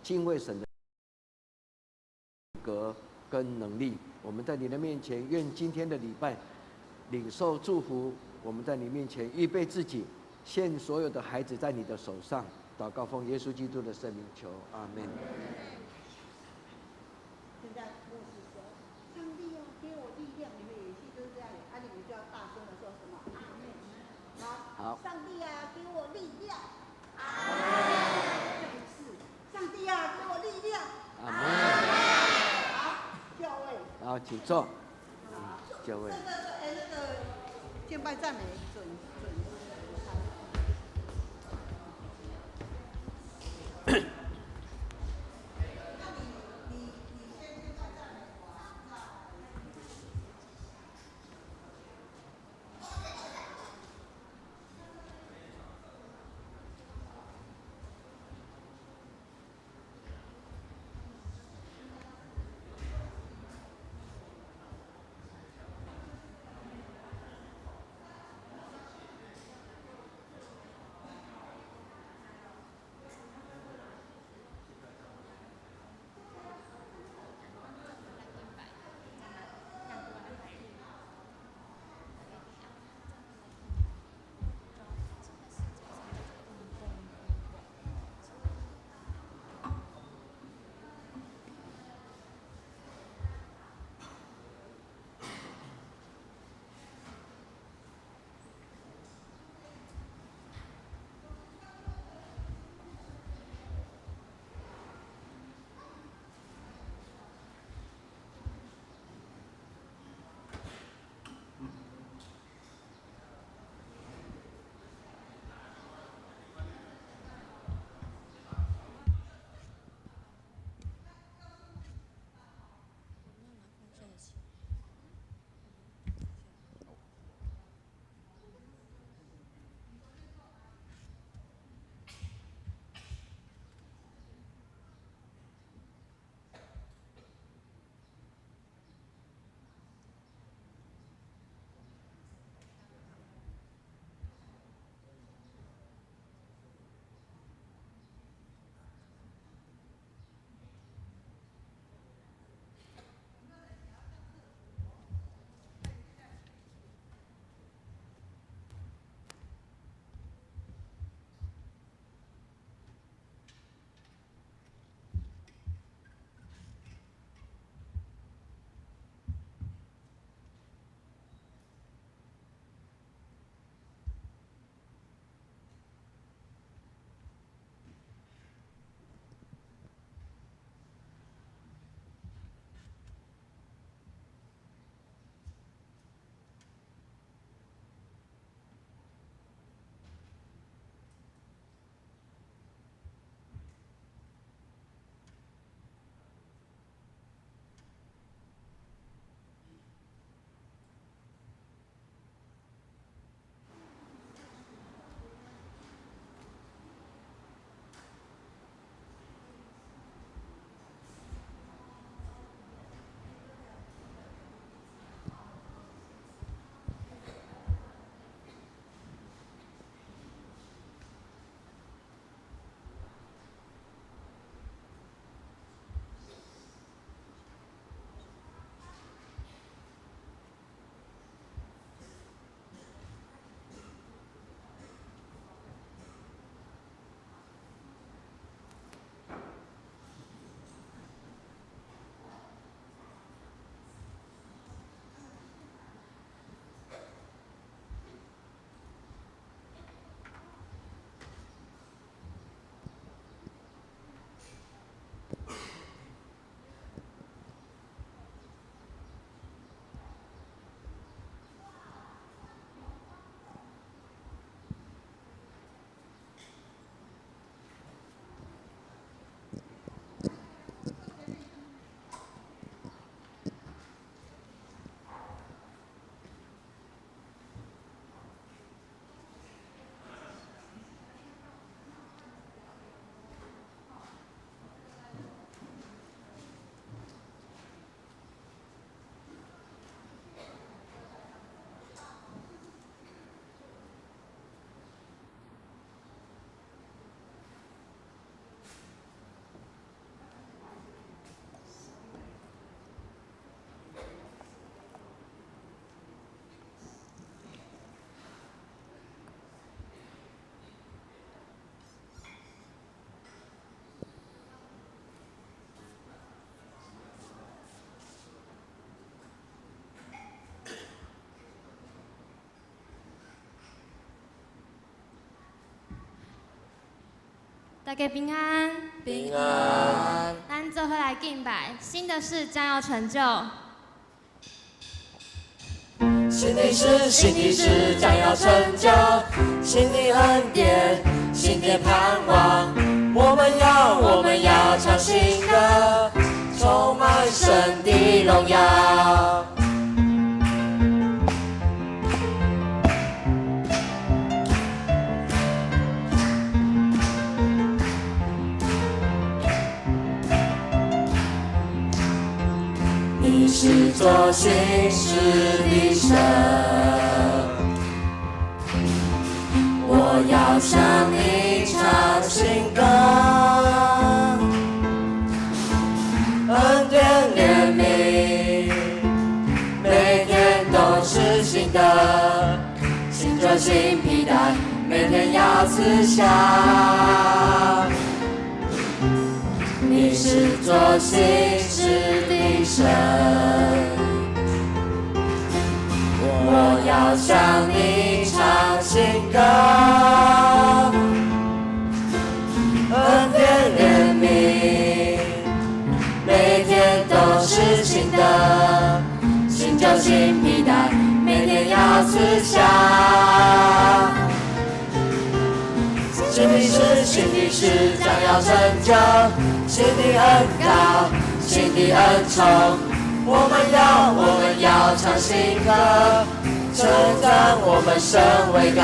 敬畏神的格跟能力。我們在你的面前，願今天的禮拜領受祝福。我們在你面前預備自己，獻所有的孩子在你的手上。禱告奉耶穌基督的聖名求，阿門。現在牧師說：“上帝啊，給我力量。”你們語氣就是這樣，啊，你們就要大聲的說什麼？阿門。好。好。上帝啊，給我力量。阿門。再一次，上帝啊，給我力量。阿門。好，教位。好，請坐。教位。那個，哎，那個敬拜讚美準準時開。那你先敬拜讚美，我那。大家平安。平安。咱做伙來敬拜，新的事將要成就。新的事，新的事將要成就，新的恩典，新的盼望，我們要，我們要唱新歌，充滿神的榮耀。你是做新事的神，我要向你唱新歌，恩典憐憫，每天都是新的，新酒新皮帶，每天要賜下。你是做新事的神，我要向你唱新歌，恩典憐憫，每天都是新的，新酒新皮帶，每天要賜下。新的事，新的事將要成就，新的恩膏，新的恩寵，我們要，我們要唱新歌，稱讚我們神為高。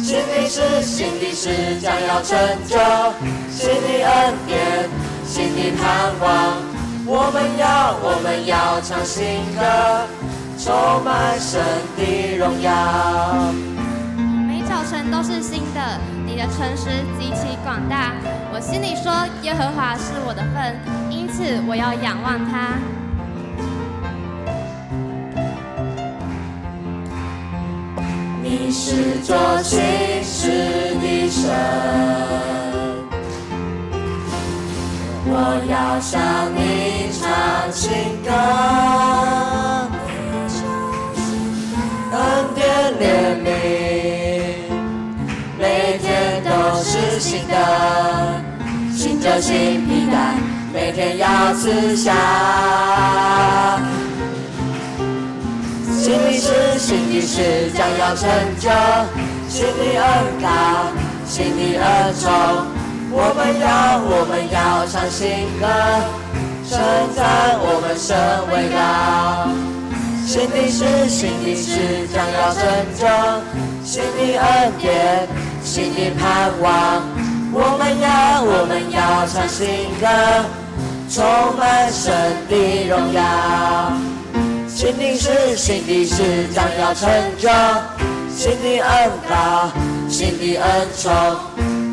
新的事，新的事將要成就，新的恩典，新的盼望，我們要，我們要唱新歌，充滿神的榮耀。每早晨都是新的，你的誠實極其廣大。我心裡說，耶和華是我的份，因此我要仰望他。你是做新事的神，我要向你唱新歌，恩典憐憫，每天都是新的，新酒新皮帶，每天要賜下。新的事，新的事將要成就，新的恩膏，新的恩寵，我們要，我們要唱新歌，稱讚我們神為高。新的事，新的事將要成就，新的恩典，新的盼望，我們要，我們要唱新歌，充滿神的榮耀。新的事，新的事將要成就，新的恩膏，新的恩寵，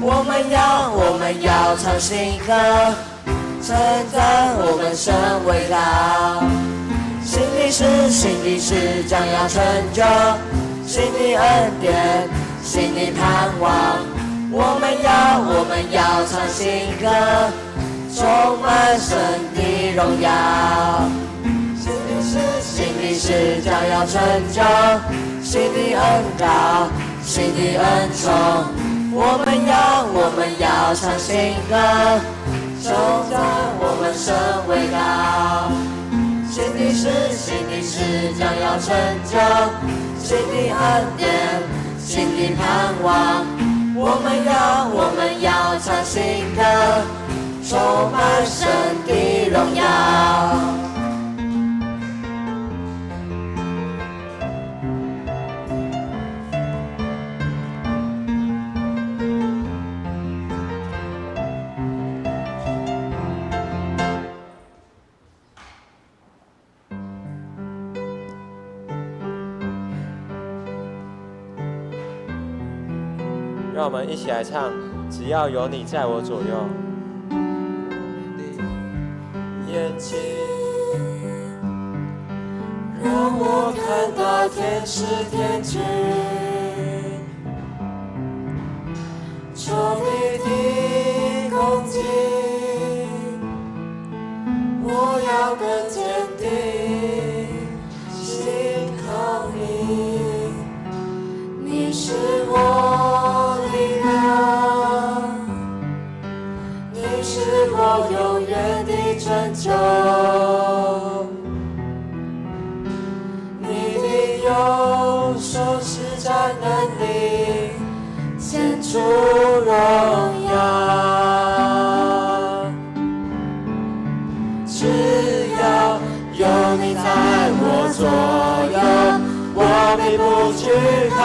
我們要，我們要唱新歌，稱讚我們神為高。新的事，新的事將要成就，新的恩典，新的盼望，我們要，我們要唱新歌，充滿神的榮耀。新的事，新的事將要成就，新的恩膏，新的恩寵，我們要，我們要唱新歌，稱讚我們神為高。新的事，新的事將要成就，新的恩典，新的盼望，我們要，我們要唱新歌，充滿神的榮耀。讓我們一起來唱，只要有你在我左右。眼睛讓我看到天使天軍，仇敵的攻擊，我要更堅定信靠你，你是我力量。你在我左右，我必不惧怕。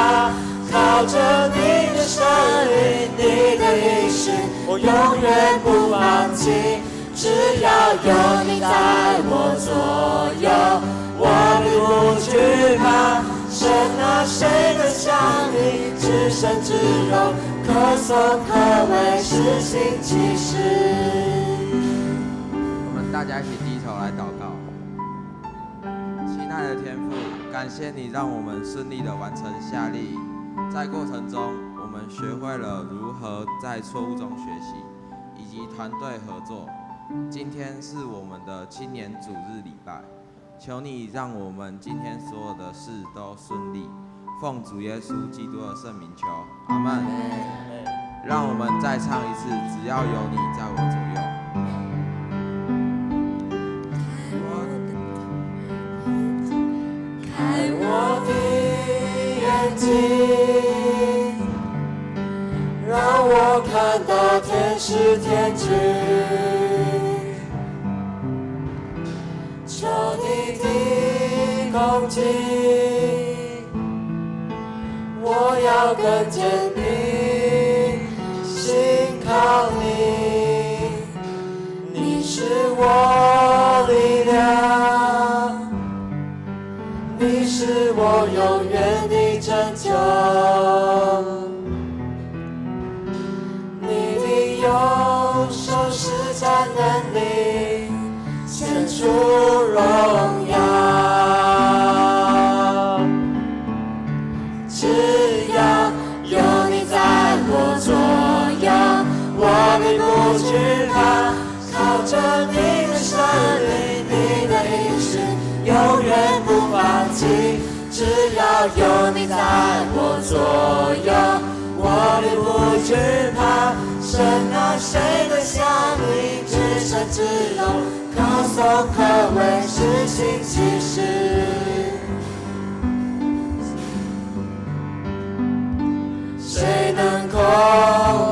靠着你的圣灵，你的应许，我永远不放弃。只要有你在我左右，我必不惧怕。神啊，谁能像你，至圣至荣，可颂可畏，施行奇事。我们大家一起低头来祷告。亲爱的天父，感谢你让我们顺利的完成夏令营，在过程中，我们学会了如何在错误中学习，以及团队合作。今天是我们的青年主日礼拜，求你让我们今天所有的事都顺利。奉主耶稣基督的圣名求，阿门。让我们再唱一次，只要有你在我左右。开我的眼睛，让我看到天使天军，求你的攻击，我要跟见你，信靠你，你是我力量。你是我永远的拯救，你的右手施展能力，显出荣耀。只要有你在我左右，我必不惧怕。靠着你的圣灵，你的应许，永远不放弃。只要有你在我左右，我必不惧怕。神啊，谁能像你，至圣至荣，可颂可畏，施行奇事。谁能控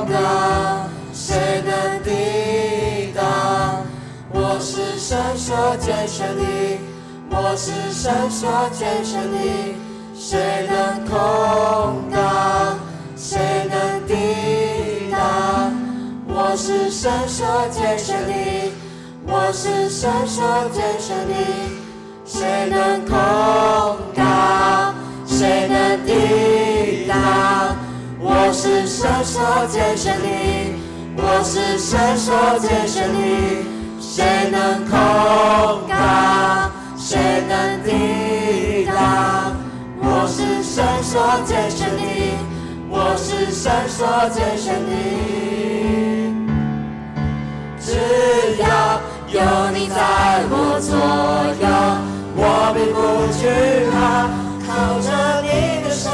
告？谁能抵挡？我是神所拣选的，我是神所拣选的。谁能控告？谁能抵挡？我是神所拣选的，我是神所拣选的。谁能控告？谁能抵挡？我是神所拣选的，我是神所拣选的。谁能控告？谁能抵挡？我是神所拣选的，我是神所拣选的。只要有你在我左右，我必不惧怕。靠着你的圣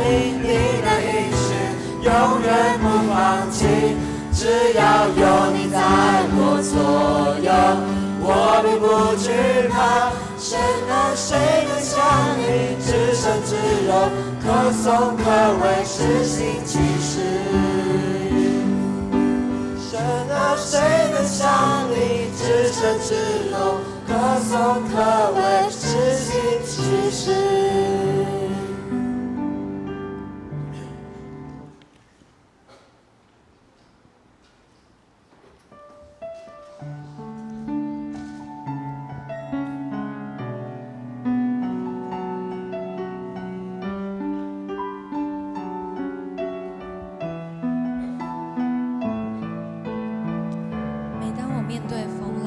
灵，你的应许，永远不放弃。只要有你在我左右，我必不惧怕。神啊，谁能像你，至圣至荣，可颂可畏，施行奇事。神啊，谁能像你，至圣至荣，可颂可畏，施行奇事。每当我面对风浪，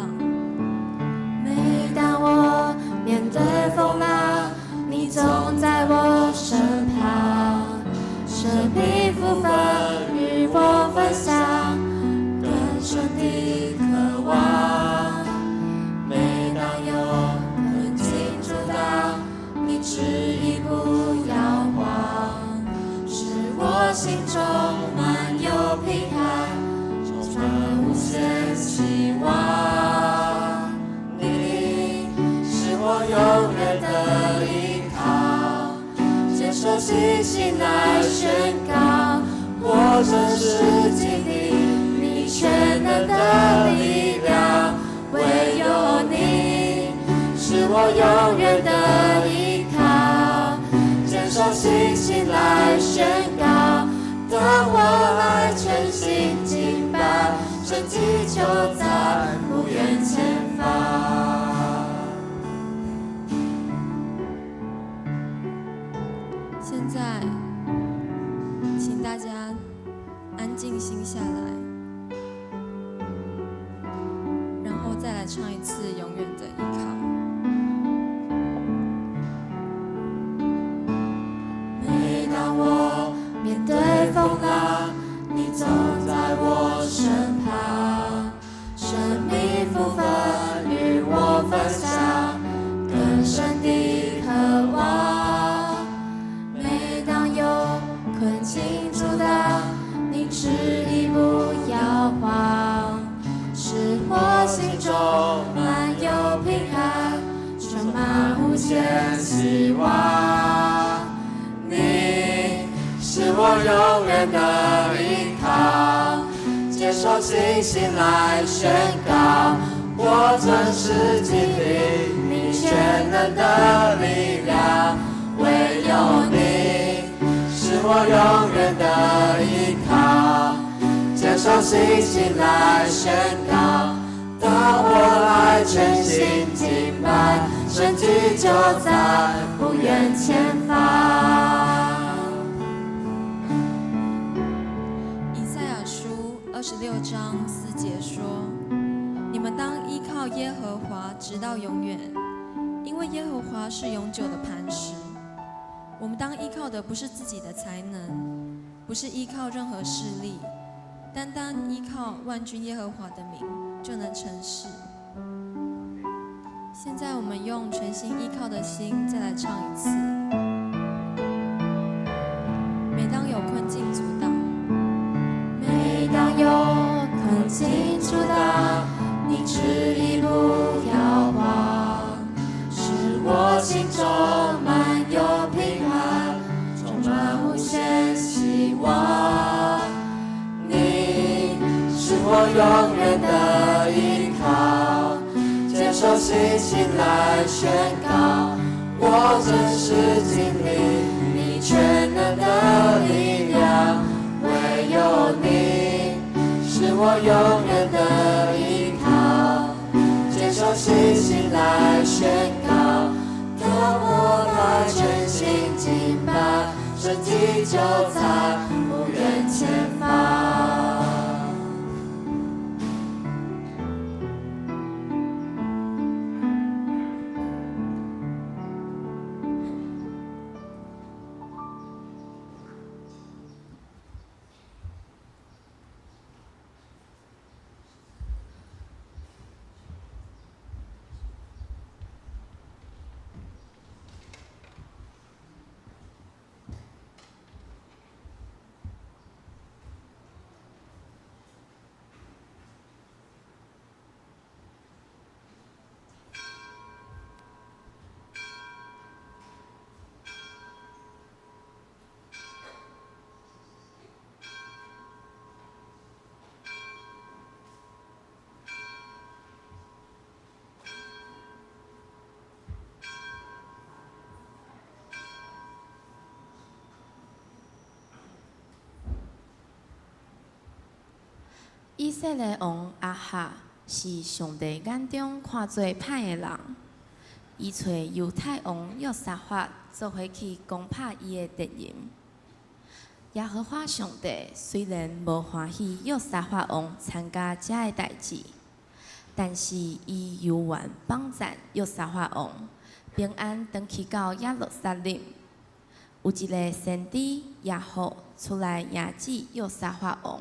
每当我面对风浪，你总在我身旁，生命福分与我分享，更深的渴望。每当有困境阻挡，你执意不摇晃，使我心中满有平安，充满无限希望。你是我永远的依靠，坚守信心来宣告，我真实经历你全能的力量，唯有你是我我永远的依靠，坚守信心来宣告。当我来全心敬拜，神迹就在不远前方。现在，请大家安静心下来，然后再来唱一次《永远的依靠》。每当我面对风浪，你总在我身旁，生命福分与我分享，更深的渴望。每当有困境阻挡，你执意不摇晃，使我心中满有平安，充满无限希望。你是我永远的依靠，接受信心来宣告，我真实经历你全能的力量，唯有你是我永远的依靠，接受信心来宣告，当我来全心敬拜，神迹就在不远前方。以赛亚书26章4节说：“你们当依靠耶和华直到永远，因为耶和华是永久的磐石。”我们当依靠的不是自己的才能，不是依靠任何势力，单单依靠万军耶和华的名就能成事。现在我们用全心依靠的心再来唱一次。每当有困境阻挡，每当有困境阻挡，你执意不摇晃，使我心中满有平安，充满无限希望。你是我永远的依靠，接受信心来宣告，我真实经历你全能的力量，唯有你是我永远的依靠，接受信心来宣告，当我来全心敬拜，神迹就在不远前方。以色列王亚哈是上帝眼中看做歹的人，伊揣犹太王约沙法做伙去攻拍伊的敌人。耶和华上帝虽然无欢喜约沙法王参加这个代誌，但是伊猶原幫贊約沙法王平安轉去到耶路撒冷。有一个先知耶戶出來迎接約沙法王。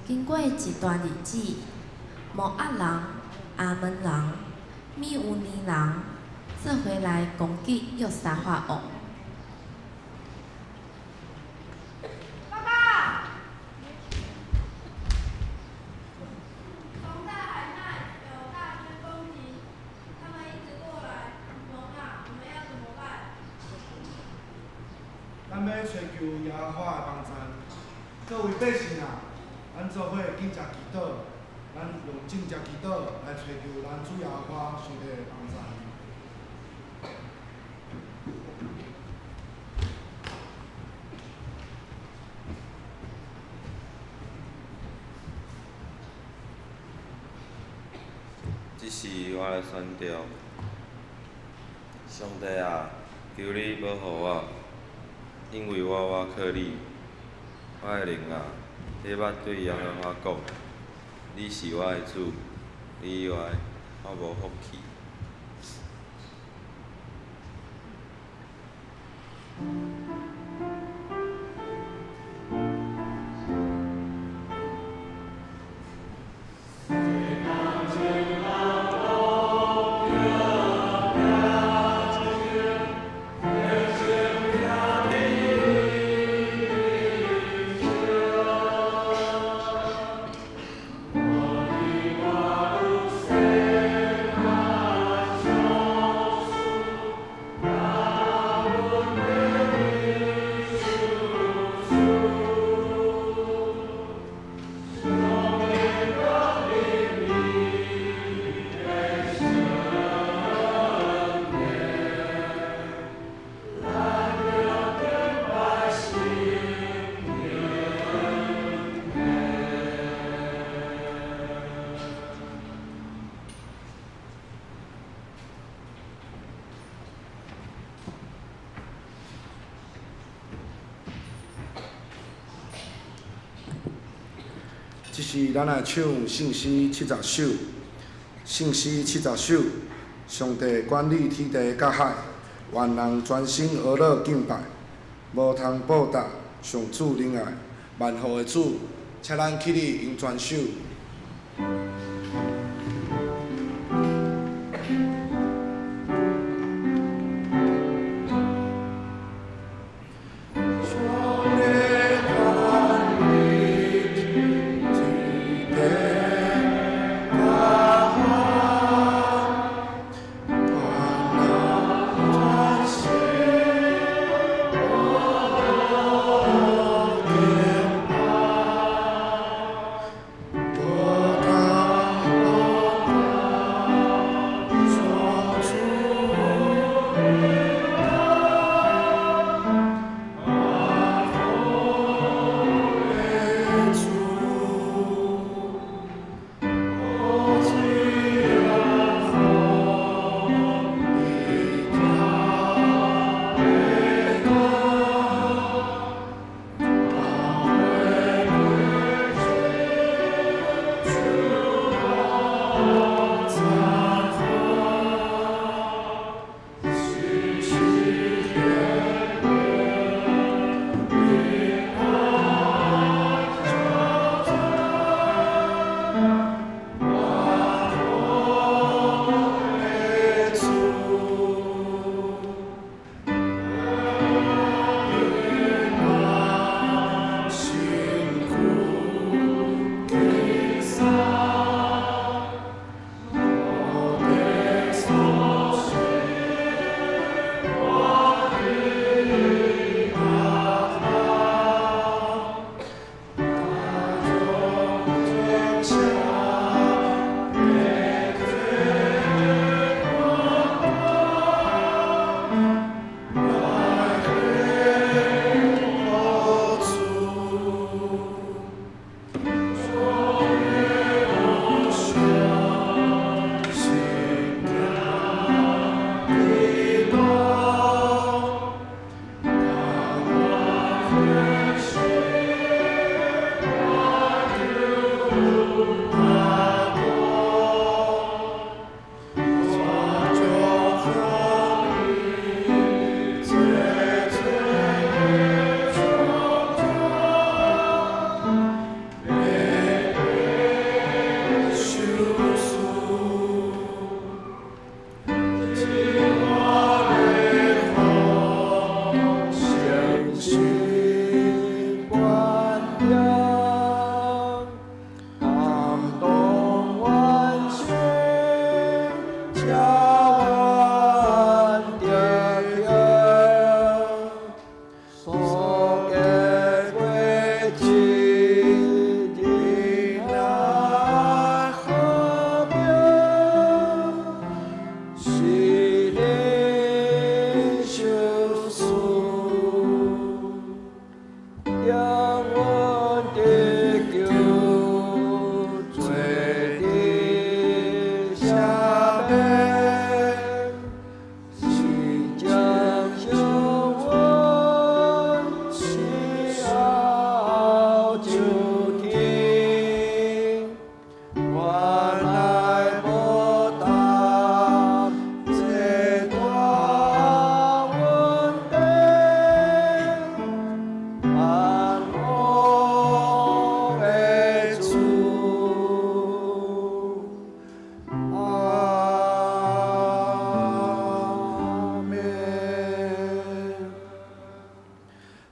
經過一段日子，摩押人、亞捫人、米烏尼人做伙來攻擊約沙法王。咱欲揣求耶和华的帮赞。各位百姓啊，咱做伙禁食祈祷，咱用禁食祈祷来揣求咱主耶和华上帝的帮赞。这是我的选调。上帝啊，求你保护我，因为我倚靠你。我的灵啊，你捌对耶和华讲，你是我的主，你以外我无福气。这时，咱来唱圣诗70首，圣诗70首，上帝管理天地佮海，万人全心呵咾敬拜，无通报答上主仁爱，万福的主，请咱起立用全首。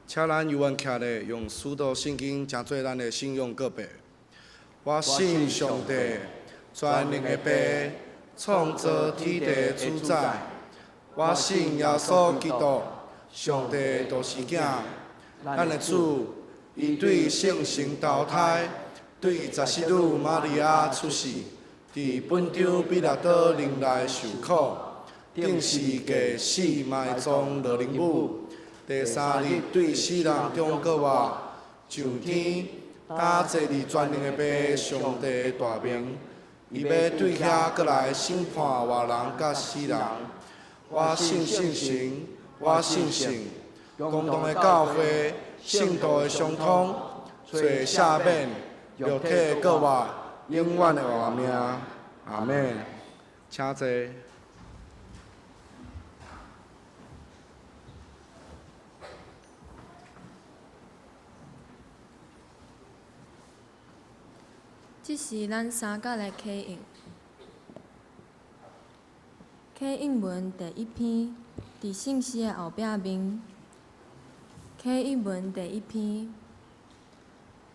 請咱猶原徛咧，用使徒信經成做咱的信仰告白。我信上帝，全能的父，創造天地主宰。我信耶穌基督，上帝獨生囝，咱的主，伊對聖神投胎，對十四女瑪利亞出世，佇本丟彼拉多靈內受苦，釘十字架死埋葬落靈母，第三日對死人中復活，上天，搭坐佇全能的父上帝大明，伊欲對遐閣來審判活人佮死人。我信聖神，我信聖公同的教會，聖徒的相通，罪赦免，肉體復活，永遠的活命。阿們。請坐。這時咱三角來啟應。啟應文第一篇，佇聖詩的後壁面。啟應文第一篇，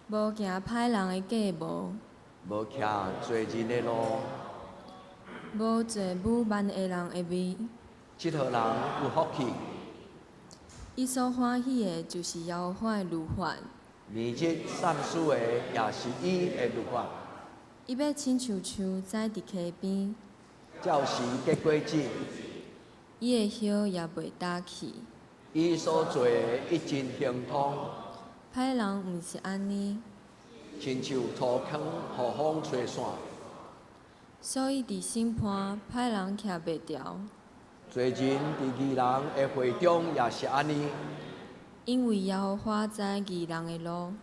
無行歹人的計謀，無徛罪人的路，無坐侮慢的人的位。這號人有福氣。伊所歡喜的，就是耶和華的律法。年日散書的，也是伊的律法。伊欲親像樹栽佇溪邊，照時結果子。伊的葉也袂焦去。伊所做的一盡亨通。歹人毋是按呢，親像粗糠予風吹散。所以佇審判，歹人徛袂牢。罪人佇義人的會中也是按呢。因為耶和華知義人的路。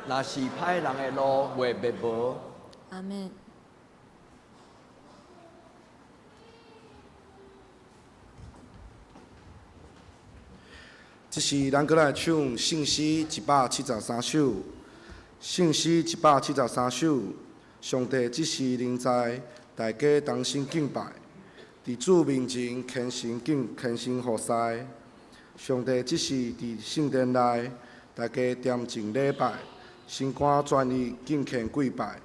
若是歹人的路會滅無。阿們。這時，咱閣來唱聖詩173首。聖詩173首，上帝這時臨在，大家同心敬拜，佇主面前虔誠敬虔誠服侍。上帝這時佇聖殿內，大家恬靜禮拜，心肝專一敬虔跪拜。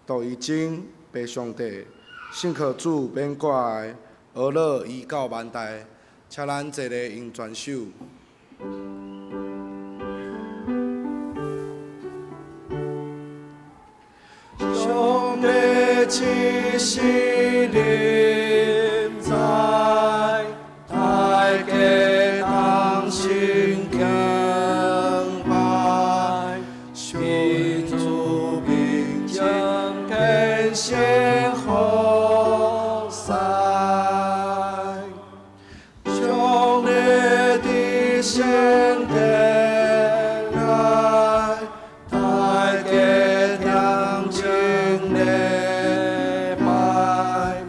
獨伊真父上帝，信靠主免掛礙，呵咾伊到萬代。請咱齊來用全首。上帝這時臨在，大家同心敬拜，佇主面前虔誠服侍。上帝佇聖殿內，大家恬靜禮拜，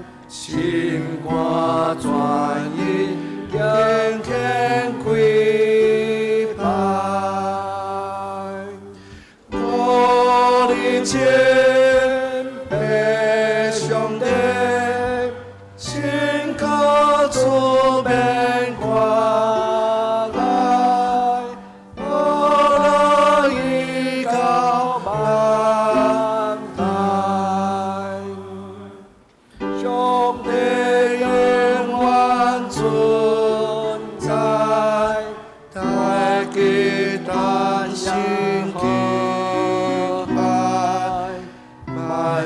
心肝專一敬虔跪拜。鼓勵親父上帝，信靠主免掛礙，呵咾伊到萬代。上帝永遠存在，大家同心敬拜，萬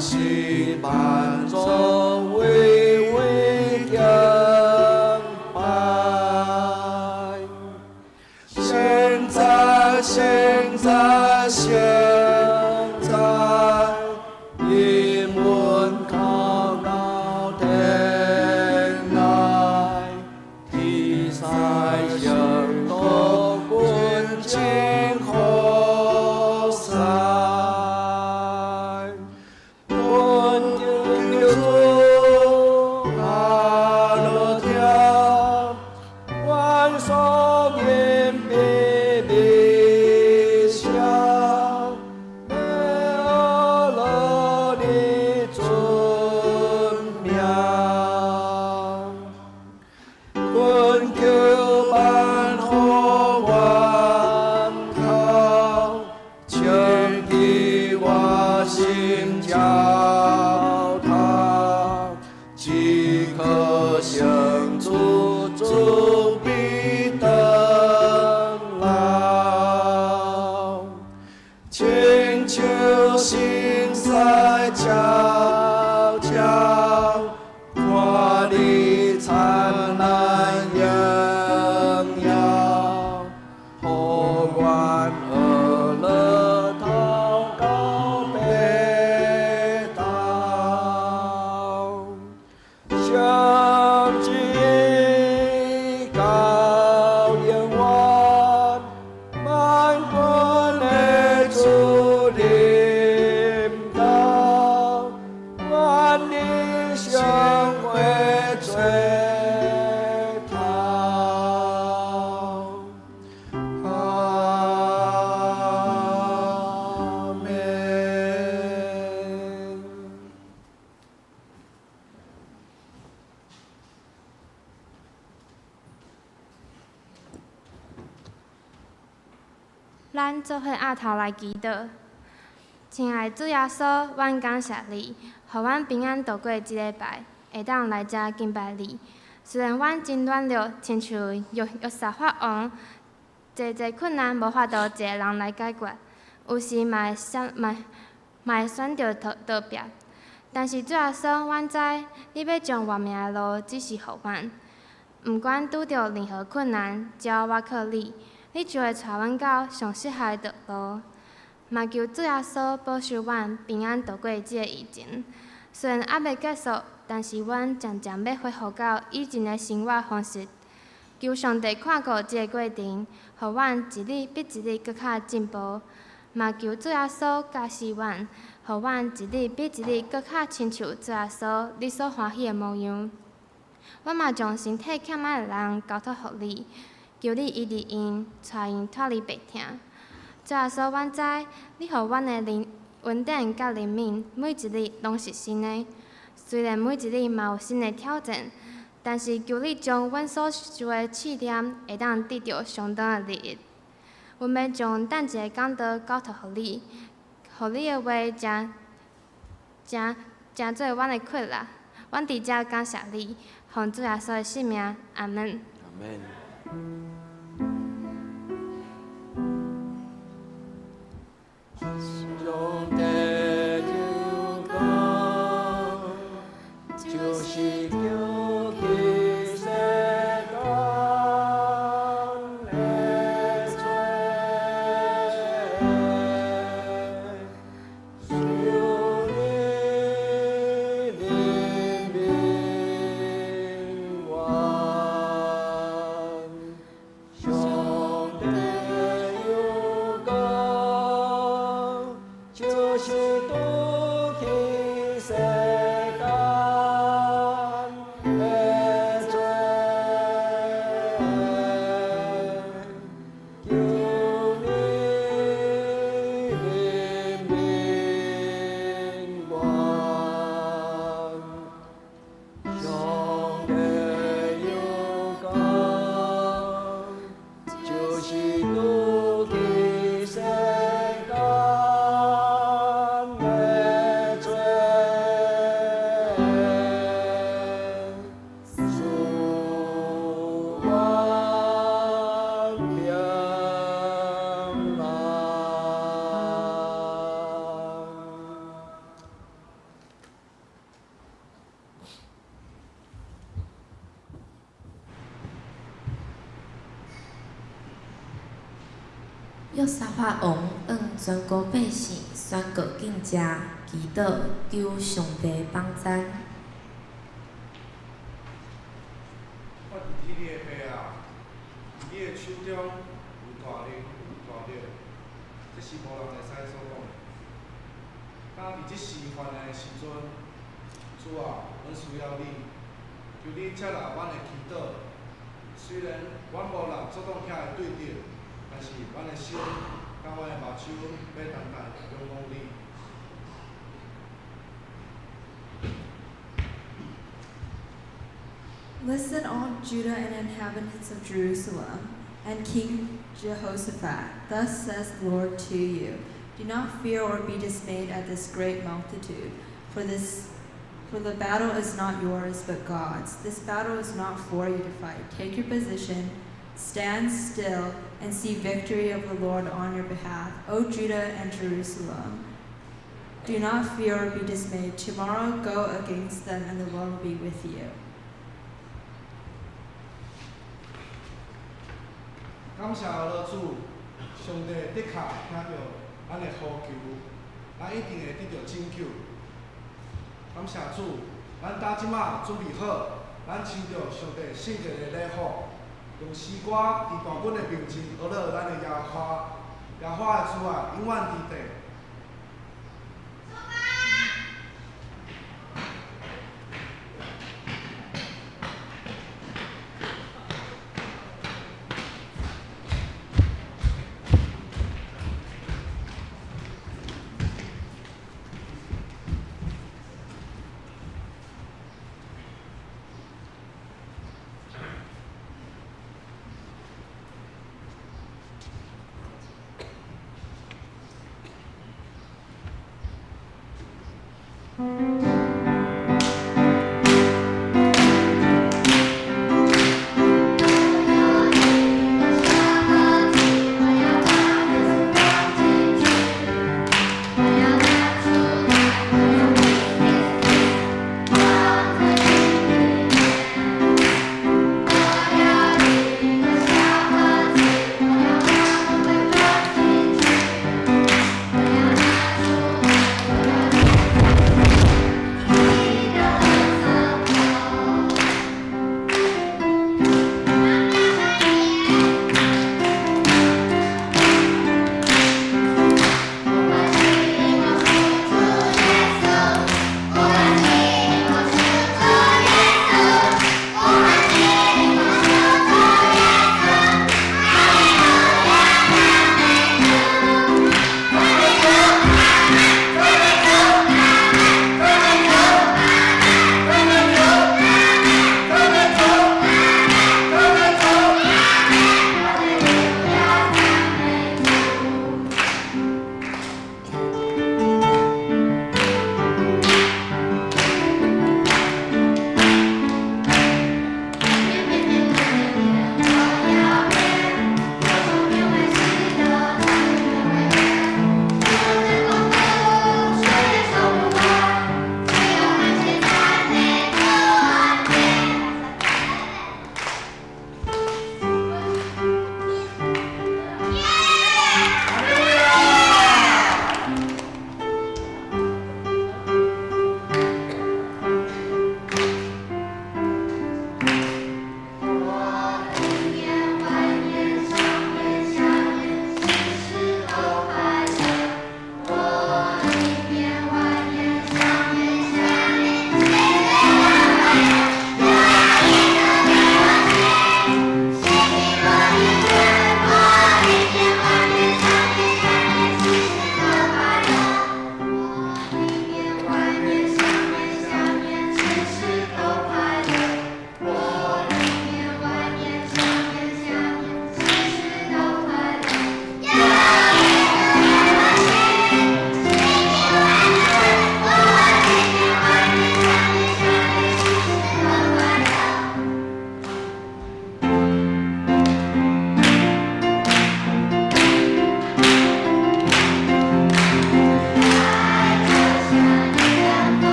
世萬族唯唯敬拜。現在，現在，現在，英文靠到天來，天使聖徒軍盡服侍，尊敬主阿樂天，萬壽因必必下，咱做伙徛頭來祈禱。親愛的主耶穌，阮感謝你，予阮平安度過這禮拜，會當來遮敬拜你。雖然阮真軟弱，親像約沙法王，濟濟困難無法度一個人來解決，有時嘛會選嘛嘛會選擇逃避。但是主耶穌，阮知你欲將活命的路指示予阮，毋管拄著任何困難，只要倚靠你，你就會帶阮到上適合的道路。嘛求主耶穌保守阮平安度過這個疫情。雖然猶未結束，但是阮漸漸欲恢復到以前的生活方式。求上帝看顧這個過程，予阮一日比一日閣較進步。嘛求主耶穌教示阮，予阮一日比一日閣較親像主耶穌你所歡喜的模樣。阮嘛將身體欠歹的人交託予你，求你醫治𪜶，帶𪜶脫離病痛。主耶穌，阮知你予阮的靈恩典佮憐憫，每一日攏是新的。雖然每一日嘛有新的挑戰，但是求你將阮所受的試煉，會當得著相當的利益。阮欲將等一个講道交託予你，予你的話成成成做阮的氣力。阮佇遮感謝你，奉主耶穌的聖名，阿門。阿門。上帝就講，就是叫起世間的罪，求你憐憫阮。上帝有講，就是拄起世間的罪，求你憐憫阮。上帝有講，就是拄起世間的罪，賜阮平安。約沙法王向全國百姓宣告禁食、祈禱，求上帝幫贊。我佇天的父啊，佇你的手中有大能有大力，這是無人會使阻擋的。當佇這時患難的時陣，主啊，阮需要你，求你接納阮的祈禱。雖然阮無人阻擋遐的對敵，但是阮的心佮阮的目睭欲單單仰望你。 Listen, all Judah and inhabitants of Jerusalem, and King Jehoshaphat. Thus says the Lord to you: Do not fear or be dismayed at this great multitude, for the battle is not yours, but God's. This battle is not for you to fight. Take your position, stand still, and see victory of the Lord on your behalf. O Judah and Jerusalem, do not fear or be dismayed. Tomorrow go against them, and the Lord will be with you. 感謝老主，上帝的確聽著咱的呼求，咱一定會得著拯救。感謝主，咱今這馬準備好，咱穿著上帝聖潔的禮服，用詩歌佇大軍的面前呵咾咱的耶和華，耶和華的慈愛永遠佇地。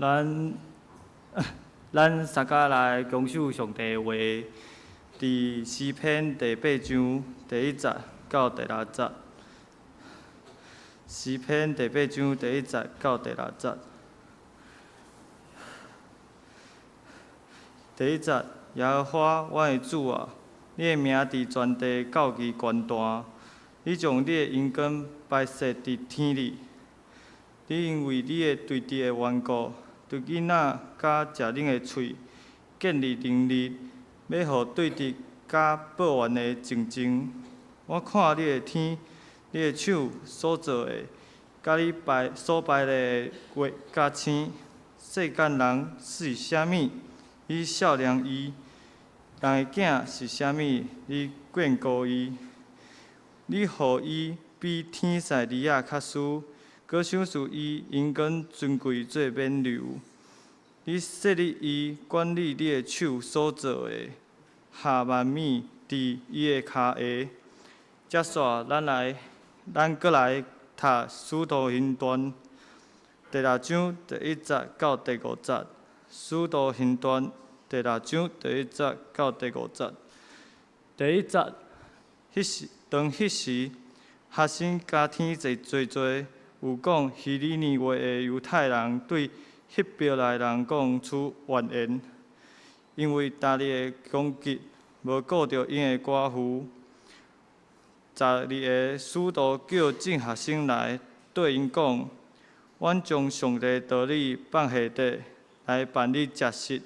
咱咱三家來恭守上帝話，佇詩篇第八章第一節到第六節。詩篇第八章第一節到第六節。第一節，耶和華，阮的主啊，你的名佇全地到其懸大，你將你的榮光擺設佇天裡。你因為你的對直的緣故，對囡仔佮食奶的喙建立能力，欲予對直佮報怨的靜靜。我看你的天，你的手所造的，佮你排所排列的月佮星，世間人是啥物？你孝良伊；人的囝是啥物？你眷顧伊。你予伊比天使兒仔較輸，閣賞賜伊榮光尊貴做冕旒。你設立伊管理你的手所造的，下萬物佇伊的跤下。接煞咱來，咱閣來讀《使徒行傳》第六章第一節到第五節，《使徒行傳》第六章第一節到第五節。第一節，彼時當彼時，學生家天濟濟濟，有講希利尼話的猶太人對希伯來人講出怨言，因為逐日的攻擊無顧著𪜶的寡婦。12个使徒叫眾學生來，對𪜶講：阮將上帝道理放下底，來辦理食食，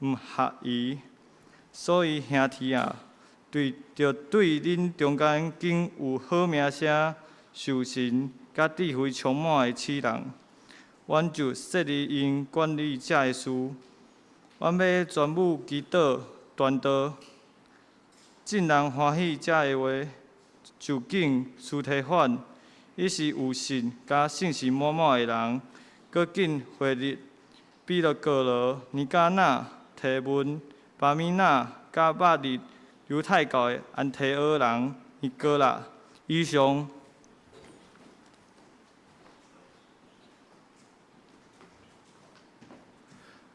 毋合宜。所以兄弟啊，對著對恁中間揀有好名聲、受神佮智慧充滿的七人，阮就設立𪜶管理這个事。阮欲專務祈禱、傳道，眾人歡喜這个話，就揀司提反，伊是有信佮信心滿滿的人，閣揀腓力、彼羅哥羅、尼迦納、提門、巴米納佮捌佇猶太教的安提阿人尼哥喇。以上。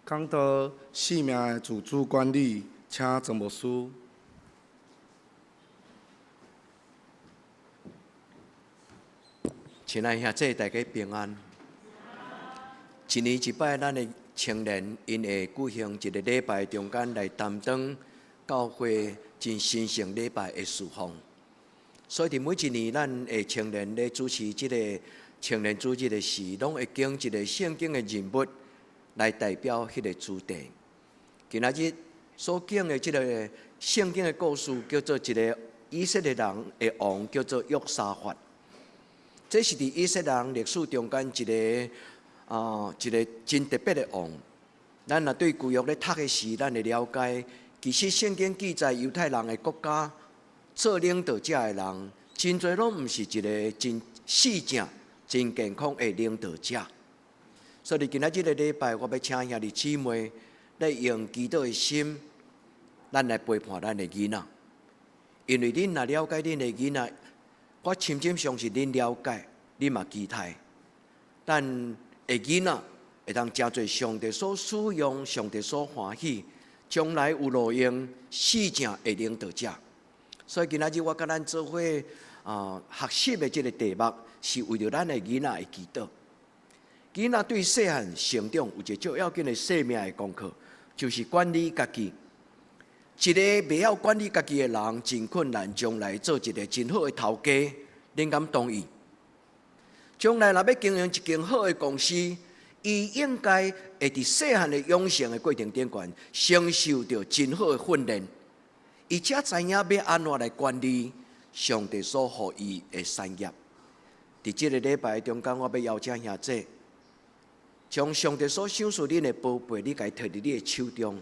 講到生命的自主管理，請曾牧師。親愛兄弟，大家平安。一年一擺，咱的青年𪜶會舉行一个禮拜中間來擔當教會真神聖禮拜的事奉。所以佇每一年，咱的青年咧主持這个青年主日的時，攏會揀一个聖經的人物來代表彼个主題。今仔日所講的這个聖經的故事，叫做一个以色列人的王，叫做約沙法。這是佇以色列人歷史中間一个啊，一个真特別的王。咱若對舊約咧讀的時，咱會了解，其實聖經記載猶太人的國家做領導者的人，真濟攏毋是一个真四正、真健康的領導者。所以今仔這个禮拜，我欲請兄弟姊妹來用祈禱的心，咱來陪伴咱的囡仔。因為恁若了解恁的囡仔，我深深相信恁了解，恁嘛期待，咱的囡仔會當成做上帝所使用、上帝所歡喜，將來有路用、四正的領導者。所以今仔日我佮咱做伙啊學習的這个題目，是為著咱的囡仔的祈禱。囡仔對細漢成長有一个最要緊的生命的功課，就是管理家己。一个袂曉管理家己的人，真困難，將來做一个真好的頭家，恁敢同意？將來若欲經營一間好的公司，伊應該會佇細漢的養成的過程頂懸，承受著真好的訓練，伊才知影欲按怎來管理上帝所予伊的產業。佇這个禮拜中間，我欲邀請兄弟，將上帝所賞賜恁的寶貝，你共伊提佇你的手中。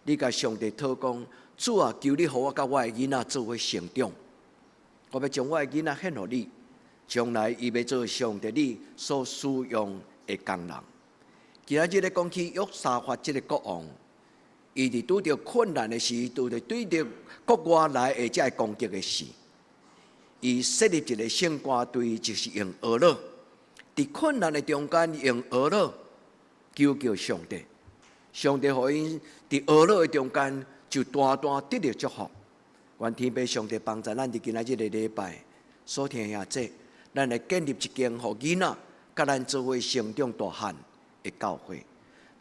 你共上帝禱講，主啊，求你予我佮我的囡仔做伙成長。我欲將我的囡仔獻予你，將來伊欲做上帝你所使用的工人。今仔日咧講起約沙法這个國王，伊佇拄著困難的時，拄著對著國外來的這个攻擊的時，伊設立一个聖歌隊，就是用哀樂。佇困難的中間用哀樂。求叫上帝，上帝予𪜶佇哀樂的中間就大大得著祝福。願天父上帝幫助咱佇今仔日的禮拜，所聽兄弟，咱來建立一間予囡仔佮咱做伙成長大漢的教會。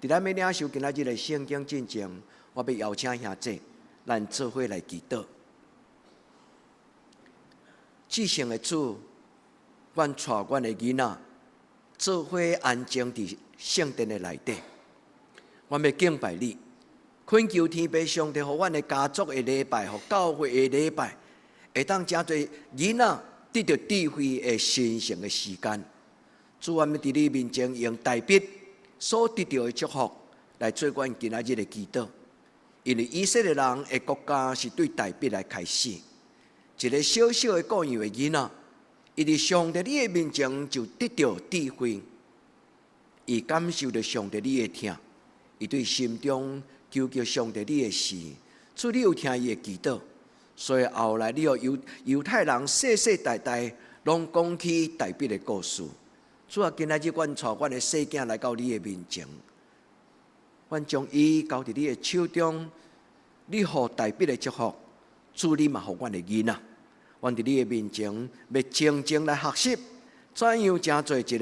佇咱欲領受今仔日的聖經進前，我欲邀請兄弟，咱做伙來祈禱。至聖的主，阮帶阮的囡仔做伙安靜佇聖殿的內底，阮欲敬拜你，懇求天父上帝，予阮的家族的禮拜，予教會的禮拜，會當誠濟囡仔得著智慧的神聖的時間。主，阮欲佇你面前用大衛所得著的祝福來做阮今仔日的祈禱，因為以色列人的國家是對大衛來開始。一个小小的顧羊的囡仔，伊佇上帝你的面前就得著智慧，伊感受著上帝你的疼，伊對心中求叫上帝你的時，主你有聽伊的祈禱，所以後來你予猶猶太人世世代代攏講起大衛的故事。主啊，今仔日阮帶阮的細囝來到你的面前，阮將伊交佇你的手中，你予大衛的祝福，主你嘛予阮的囡仔。阮佇你的面前，欲靜靜來學習，怎樣成做一个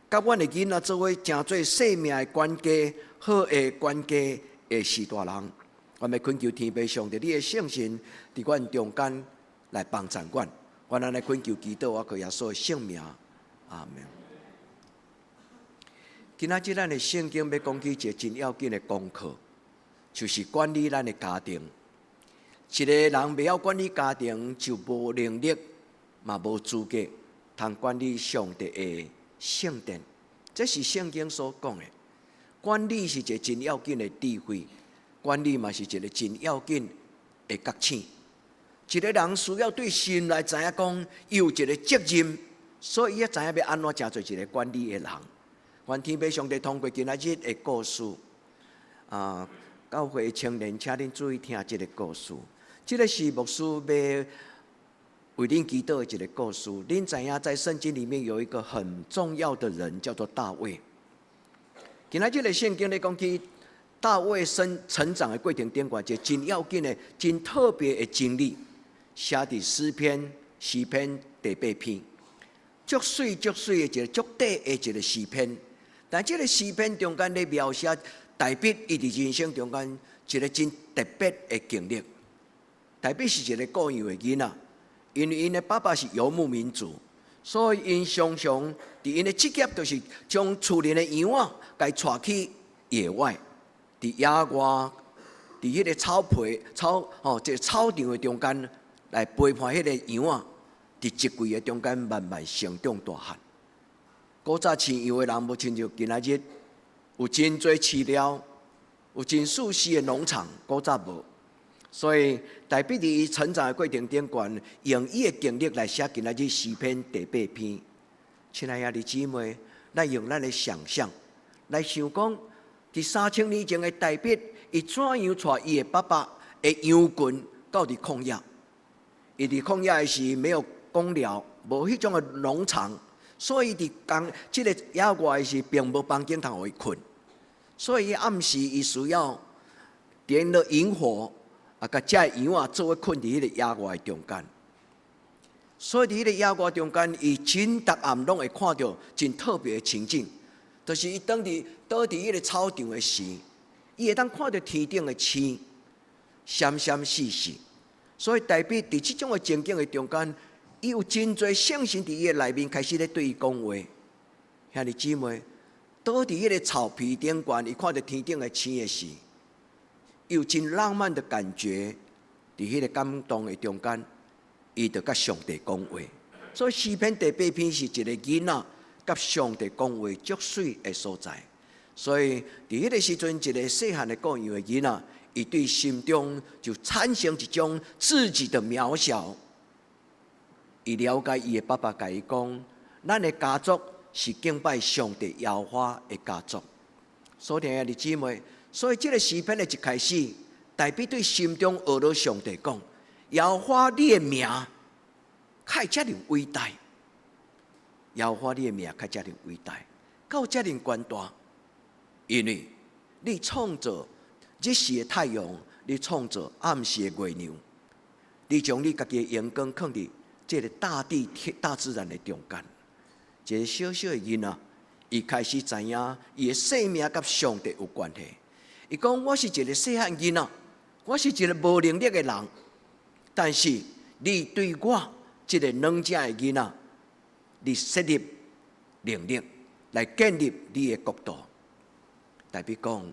佮阮的囡仔做伙成做生命的管家、好的管家的序大人。阮欲懇求天父上帝，你的聖神佇阮中間來幫助阮。阮按呢懇求祈禱，我靠耶穌的聖名，阿門。今仔日咱的聖經欲講起一个真要緊的功課，就是管理咱的家庭。一个人袂曉管理家庭，就無能力，嘛無資格通管理上帝的聖殿。這是聖經所講的。管理是一个真要緊的智慧，管理嘛是一个真要緊的覺醒。一个人需要對心內知影講，伊有一个責任，所以伊才知影欲按怎成做一个管理的人。願天父上帝通過今仔日的故事，啊，教會的青年，請恁注意聽這个故事。這个是牧師欲為恁祈禱的一个故事。恁知影在聖經裡面有一個很重要的人，叫做大衛。今仔日的聖經咧講起大衛生成長的過程頂懸，一个真要緊的、真特別的經歷，寫佇詩篇詩篇第八篇，足媠足媠的一個足短的一個詩篇。但這个詩篇中間咧描寫大衛伊佇人生中間一個真特別的經歷。大衛是一个顧羊的囡仔，因為𪜶的爸爸是遊牧民族，所以𪜶常常佇𪜶的職業就是將厝裡的羊仔共帶去野外，佇野外，佇彼个草皮草吼，這个草場的中間來陪伴彼個羊仔，佇一季的中間慢慢成長大漢。古早飼羊的人無親像今仔日有真濟飼料，有真舒適的農場，古早無。所以，大衛佇伊成長的過程頂懸，用伊的經歷來寫今仔日詩篇第八篇。親愛的兄弟姊妹，咱用咱的想象來想講，佇3000年前的大衛，伊怎樣帶伊的爸爸的羊群到佇曠野？伊佇曠野的時沒有公寮，無彼種的農場，所以佇講這个野外的時，並無房間通予伊睏。所以暗時伊需要點了營火。啊，共遮羊仔做伙睏佇彼个野外中間，所以佇彼个野外中間，伊真逐暗攏會看著真特別的情景，就是伊當佇倒佇彼個草場的時，伊會當看著天頂的星，閃閃爍爍。所以大衛佇這種的情景的中間，伊有真濟聖神佇伊的內面開始咧對伊講話。兄弟姊妹，倒佇彼个草皮頂懸，伊看著天頂的星的時，有真浪漫的感覺，佇彼个感動的中間，伊就佮上帝講話。所以詩篇第八篇是一个囡仔佮上帝講話足媠的所在。所以佇彼个時陣，一个細漢的顧羊的囡仔，伊對心中就產生一種自己的渺小。伊了解伊的爸爸共伊講，咱的家族是敬拜上帝耶和華的家族。所以兄弟姊妹，所以這个詩篇的一開始，大衛對心中學著上帝講：耶和華你的名，較會遮爾偉大。耶和華你的名較遮爾偉大，到遮爾懸大。因為你創造日時的太陽，你創造暗時的月亮，你將你家己的榮光囥佇這个大地、天、大自然的中間。一个小小的囡仔，伊開始知影伊的生命佮上帝有關係。伊講：我是一个細漢囡仔，我是一个無能力的人，但是你對我這个軟弱的囡仔，你設立能力來建立你的國度。大衛講：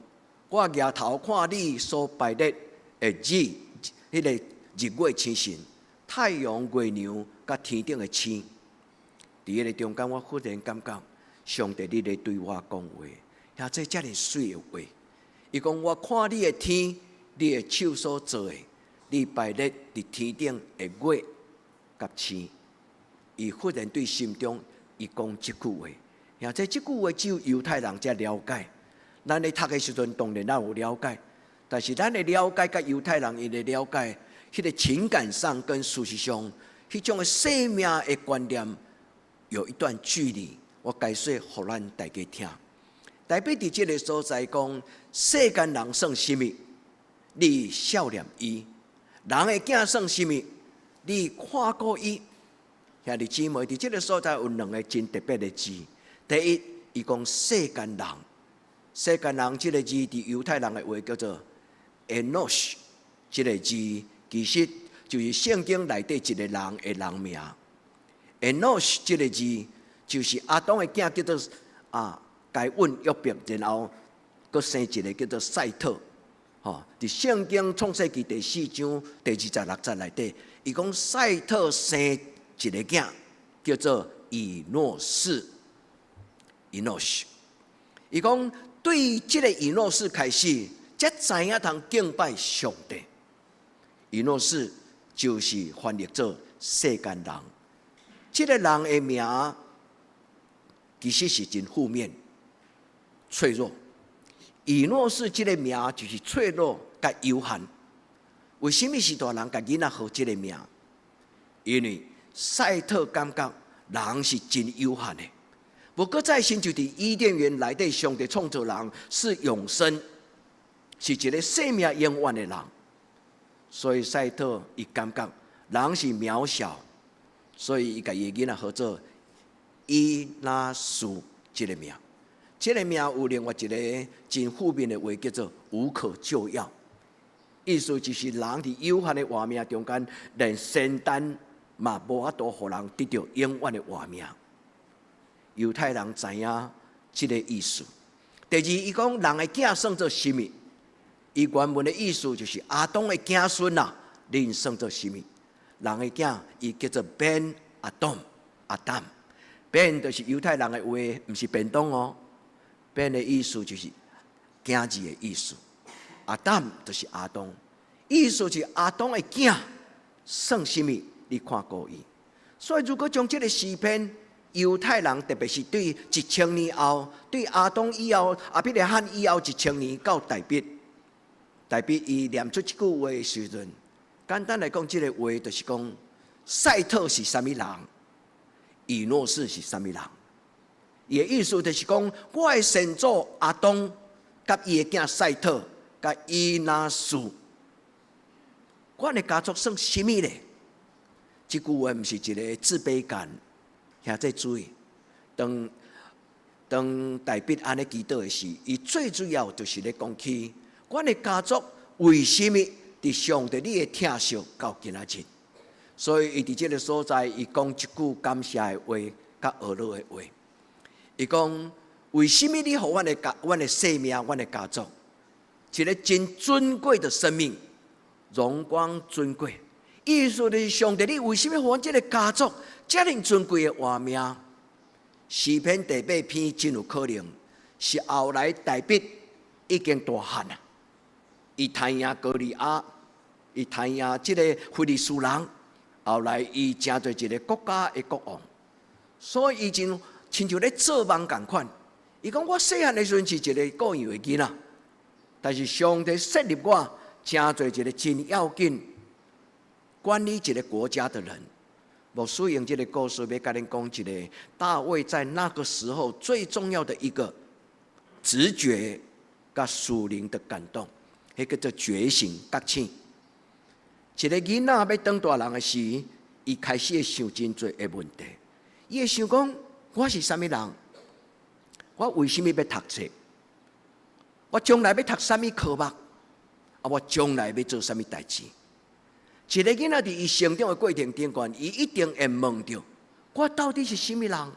我舉頭看你所排列的日，彼个日月星辰、太陽、月亮佮天頂的星。佇彼个中間，我忽然感覺上帝你咧對我講話，遐這遮爾媠的話。伊講：我看你的天，你的手所做的，你排列佇天頂的月佮星。伊忽然對心中伊講這句話，遐這這句話只有猶太人才了解。咱咧讀的時陣，當然咱有了解，但是咱的了解佮猶太人𪜶的了解，彼个情感上跟事實上，彼種的生命的觀念有一段距離。我解說予咱大家聽。大衛佇這个所在講，世間人算啥物？你數念伊；人的囝算啥物？你看顧伊。兄弟姊妹，佇這个所在有兩个真特別的字。第一，伊講世間人。世間人這个字，佇猶太人的話叫做 Enosh，這个字其實就是聖經內底一个人的人名。Enosh 這个字就是亞當的囝叫做啊該隱約伯，然後閣生一个叫做賽特。吼，佇聖經創世記第四章第二十六節內底，伊講賽特生一个囝叫做以諾士。Enosh，伊講。對這个以諾士開始，才知影通敬拜上帝。以諾士就是翻譯做世間人。這个人的名其實是真負面、脆弱。以諾士這个名就是脆弱佮有限。為啥物時大人共囡仔號這个名？因為賽特感覺人是真有限的。無閣再親像佇伊甸園內底，上帝創造人是永生，是一个生命永遠的人。所以賽特伊感覺人是渺小，所以伊共伊囡仔號做以拿斯這个名。這个名有另外一个真負面的話，叫做無可救藥。意思就是人佇有限的活命中間，連仙丹嘛無法度予人得著永遠的活命。猶太人知影這个意思。第二，伊講人的囝算做啥物？伊原文的意思就是亞當的子孫啊，恁算做啥物？人的囝，伊叫做 Ben Adam，亞當。Ben 就是猶太人的話，毋是便當哦。Ben 的意思就是囝兒的意思。亞當就是亞當，意思是亞當的囝算啥物？你看顧伊。所以如果將這个詩篇，猶太人特別是對一千年後，對亞當以後、亞伯拉罕以後一千年到大衛，大衛伊念出這句話的時陣，簡單來講，這个話就是講賽特是啥物人，以諾士是啥物人。伊的意思就是講，我的先祖亞當佮伊的囝賽特佮以拿斯，阮的家族算啥物咧？這句話毋是一个自卑感。兄弟注意，當當大衛按呢祈禱的時，伊最主要就是咧講起，阮的家族為啥物佇上帝你的疼惜到今仔日？所以伊佇這个所在，伊講一句感謝的話，佮呵咾的話。伊講為啥物你予阮的家、阮的生命、阮的家族，一个真尊貴的生命，榮光尊貴。意思就是上帝，你為啥物予阮這个家族遮爾尊貴的活命？詩篇第八篇真有可能是後來大衛已經大漢啊，伊彈贏歌利亞，伊彈贏這个非利士人，後來伊成做一个國家的國王，所以伊真親像咧做夢仝款。伊講我細漢的時陣是一个顧羊的囡仔，但是上帝設立我成做一个真要緊管理一个國家的人。牧師用這个故事欲共恁講一个大衛在那個時候最重要的一個直覺。佮屬靈的感動，彼叫做覺醒覺醒。一个囡仔欲長大人的時，伊開始會想真濟的問題。伊會想講：我是啥物人？我為啥物欲讀冊？我將來欲讀啥物科目？啊，我將來欲做啥物代誌？一个囡仔佇伊成長的過程頂懸，伊一定會問著：我到底是啥物人？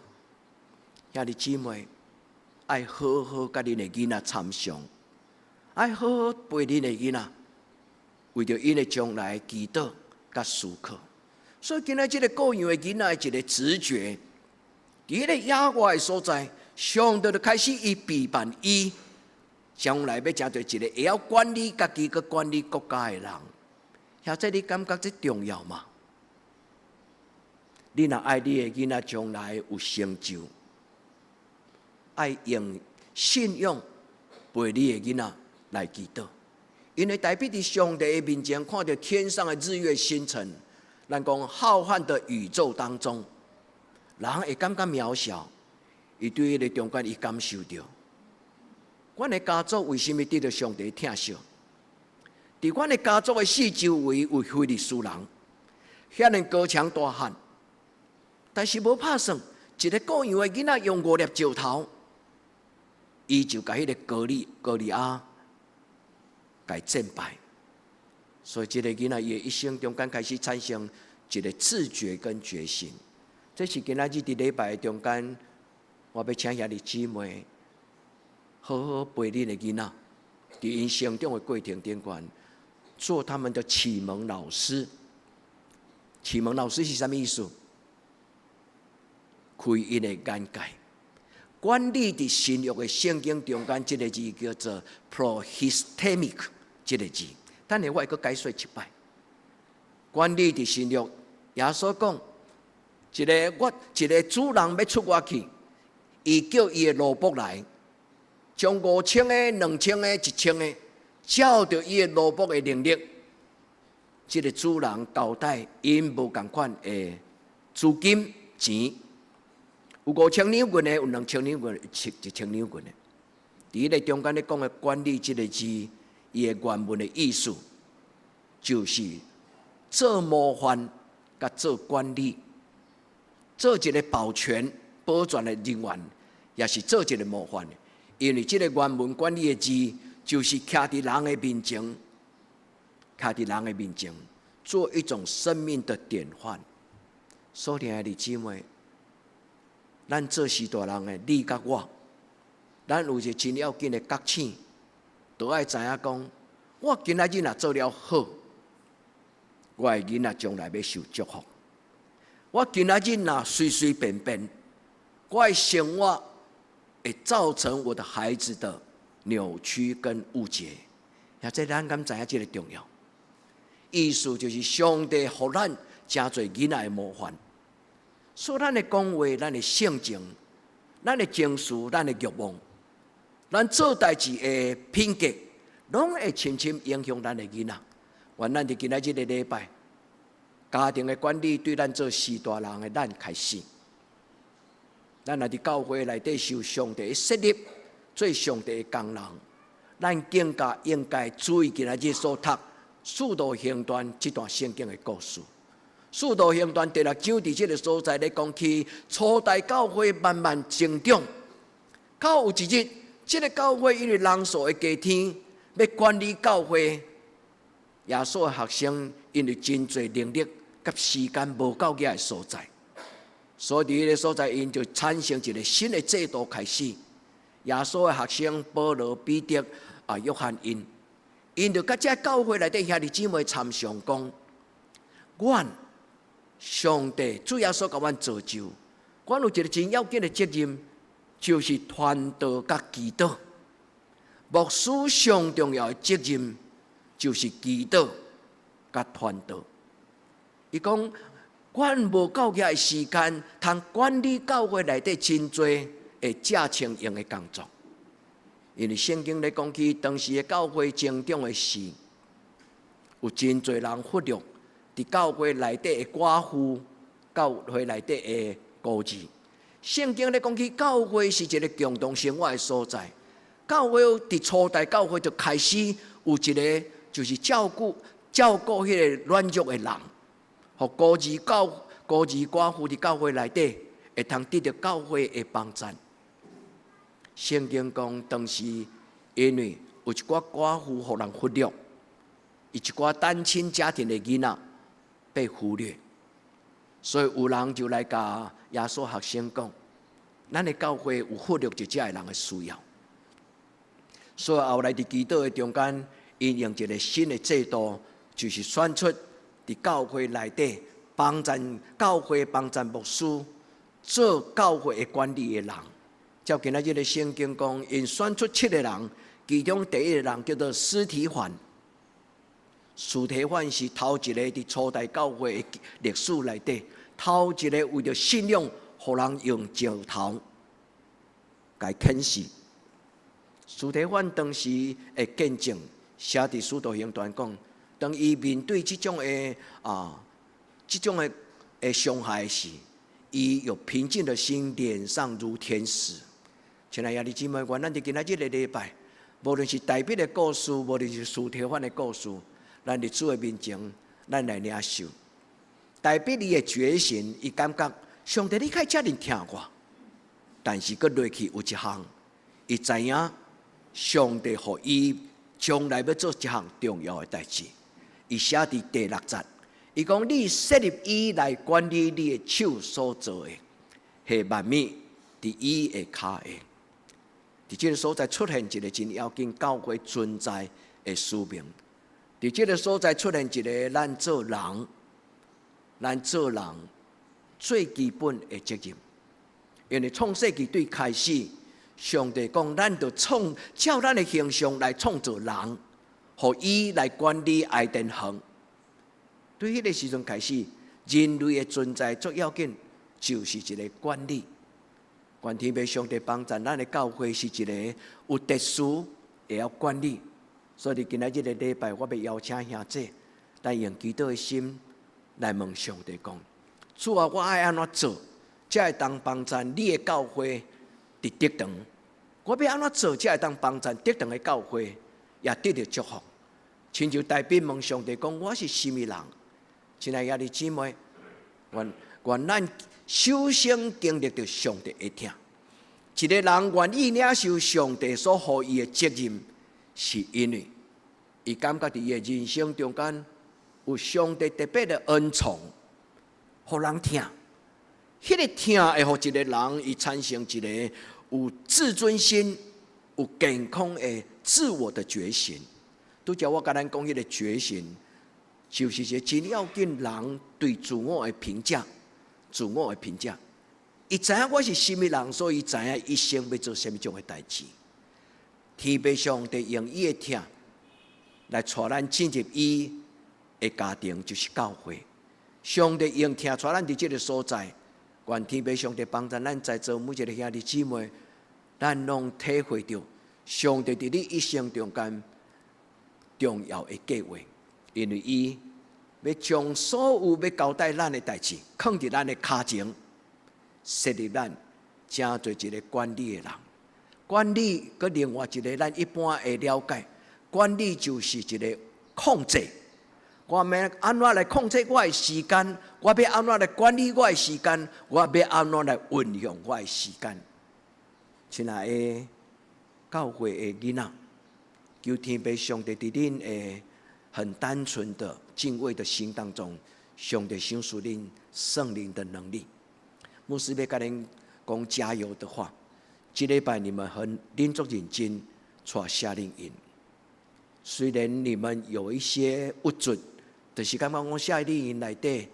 兄弟姊妹，愛好好佮恁的囡仔參詳，愛好好陪恁的囡仔，為著𪜶的將來祈禱佮思考。所以今仔這个羔羊的囡仔一个直覺，佇彼个野外的所在，上帝就開始伊備辦伊將來欲成做一个會曉管理家己、閣管理國家的人。兄弟，你感覺這重要嗎？你若愛你的囡仔將來有成就，愛用信仰陪你的囡仔來祈禱，因為大衛佇上帝的面前看著天上的日月星辰，咱講浩瀚的宇宙當中，人會感覺渺小。伊對彼个中間，伊感受著，阮的家族為啥物得著上帝疼惜？佇阮的家族的四周圍有非利士人，遐爾高強大漢，但是無拍算，一个羔羊的囡仔用五粒石頭，伊就共彼个歌利亞共戰敗。所以，這个囡仔伊的一生中間開始產生一个自覺跟覺醒。這是今仔日佇禮拜中間，我欲請兄弟姊妹好好陪恁的囡仔，佇𪜶成長的過程頂懸，做他們的啟蒙老師。啟蒙老師是啥物意思？開𪜶的眼界。管理佇新約的聖經中間，這个字叫做 prohistemic，這个字。等下我會閣解說一擺。管理佇新約，耶穌講，一个主人欲出外去，伊叫伊的奴僕來，將5000個、2000個、1000個，照著伊的奴僕的能力，這个主人交代𪜶無仝款的資金錢，有5000兩銀的，有2000兩銀，1000兩銀的。佇彼个中間咧講的管理這个字，伊的原文的意思，就是做模範，佮做管理，做一个保全、保全的人員，也是做一个模範。因為這个原文管理的字，就是徛佇人的面前，徛佇人的面前，做一種生命的典範。所以，兄弟姊妹，咱做序大人的，你佮我，咱有一个真要緊的覺醒，都愛知影講，我今仔日若做了好，我的囡仔將來欲受祝福。我今仔日若隨隨便便，我的生活會造成我的孩子的扭曲跟誤解。也這咱敢知影這个重要？意思就是上帝予咱成做囡仔的模範。所以咱的講話、咱的性情、咱的情緒、咱的慾望、咱做代誌的品格，攏會深深影響咱的囡仔。願咱佇今仔這个禮拜，家庭的管理對咱做序大人的咱開始。咱若佇教會內底受上帝的設立，做上帝的工人，咱更加應該注意今仔日所讀《使徒行傳》這段聖經的故事。《使徒行傳》第六章佇這个所在咧講起初代教會慢慢成長，到有一日，這个教會因為人數的加添，欲管理教會，耶穌的學生因為真濟能力佮時間無夠遐的所在，所以佇彼个所在，𪜶就產生一个新的制度開始。耶穌的學生保羅、彼得啊、約翰𪜶，𪜶就佮這教會內底兄弟姊妹參詳講：阮上帝主耶穌共阮造就，阮有一个真要緊的責任，就是傳道佮祈禱。牧師上重要的責任就是祈禱佮傳道。伊講，阮無夠遐的時間，通管理教會內底真濟會借槍用的工作。因為聖經咧講起當時的教會成長的時，有真濟人忽略佇教會內底的寡婦，教會內底的孤兒。聖經咧講起教會是一个共同生活的所在，教會佇初代教會就開始有一個，就是照顧彼個軟弱的人，予孤兒寡婦佇教會內底會通得著教會的幫贊。聖經講當時因為有一寡寡婦予人忽略，伊一寡單親家庭的囡仔被忽略，所以有人就來共耶穌學生講：咱的教會有忽略這遮的人的需要。所以後來佇祈禱的中間，𪜶用一個新的制度，就是選出佇教會內底幫贊教會、幫贊牧師做教會的管理的人。照今仔日的聖經講，𪜶選出七個人，其中第一個人叫做司提反。司提反是頭一個佇初代教會的歷史內底，頭一個為著信仰，予人用石頭共砍死。司提反當時的見證寫佇使徒行傳講，當伊面對這種的傷害時，伊有平靜的心，臉上如天使。親愛兄弟姊妹，願咱佇今仔日個禮拜，無論是大衛的故事，無論是司提反的故事，咱佇主的面前，咱來領受。大衛伊的覺醒，伊感覺上帝你較遮爾疼我，但是閣落去有一項，伊知影上帝予伊將來欲做一項重要的代誌。伊寫佇第六節，伊講你設立伊來管理你的手所做的，係萬物佇伊的跤下。佇這个所在出現一個真要緊教會存在的使命。佇這个所在出現一個咱做人最基本的責任。因為創世紀對開始，上帝講咱就創照咱的形象來創造人，予伊來管理伊甸園。對彼个時陣開始，人類的存在最要緊就是一个管理。願天父上帝幫助咱的教會是一個有秩序、會曉管理。所以今仔日個禮拜，我欲邀請兄弟，咱用祈禱的心來問上帝講：主啊，我愛按怎做，才會當幫助你的教會佇竹塘？我欲按怎做，才會當幫助竹塘的教會也得著祝福？親像大衛問上帝講：我是啥物人？親愛兄弟姊妹，願願咱首先經歷著上帝的疼。一個人願意領受上帝所予伊的責任，是因為伊感覺佇伊的人生中間有上帝特別的恩寵，予人疼。彼個疼會予一個人伊產生一個有自尊心、有健康的自我的覺醒。拄才我共咱講彼個覺醒，就是一個真要緊人對自我的評價，自我的評價。伊知影我是啥物人，所以伊知影一生欲做啥物種的代誌。天父上帝用伊的疼來帶咱進入伊的家庭，就是教會。上帝用疼帶咱佇這个所在，願天父上帝幫助咱在座每一个兄弟姊妹，咱攏體會著上帝佇你一生中間重要的計劃，因為伊欲將所有欲交代咱的代誌，囥佇咱的跤前，設立咱成做一个管理的人。管理閣另外一个咱一般會了解，管理就是一个控制。我欲按怎來控制我的時間？我欲按怎來管理我的時間？我欲按怎來運用我的時間？親愛的教會的囡仔，求天父上帝佇恁的很單純的敬畏的心當中，上帝賞賜恁聖靈的能力。牧師欲共恁講加油的話，這禮拜你們很恁足認真帶夏令營。雖然你們有一些不準，就是感覺講夏令營內底，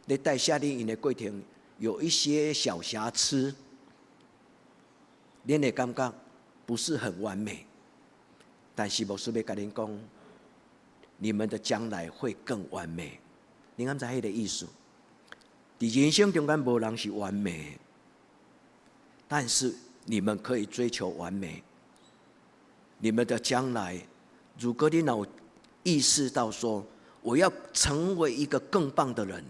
咧帶夏令營的過程有一些小瑕疵，恁會感覺不是很完美。但是牧師欲共恁講，你們的將來會更完美。你敢知彼个意思？佇人生中間無人是完美，但是你們可以追求完美。你們的將來，如果你有意識到說我要成為一個更棒的人，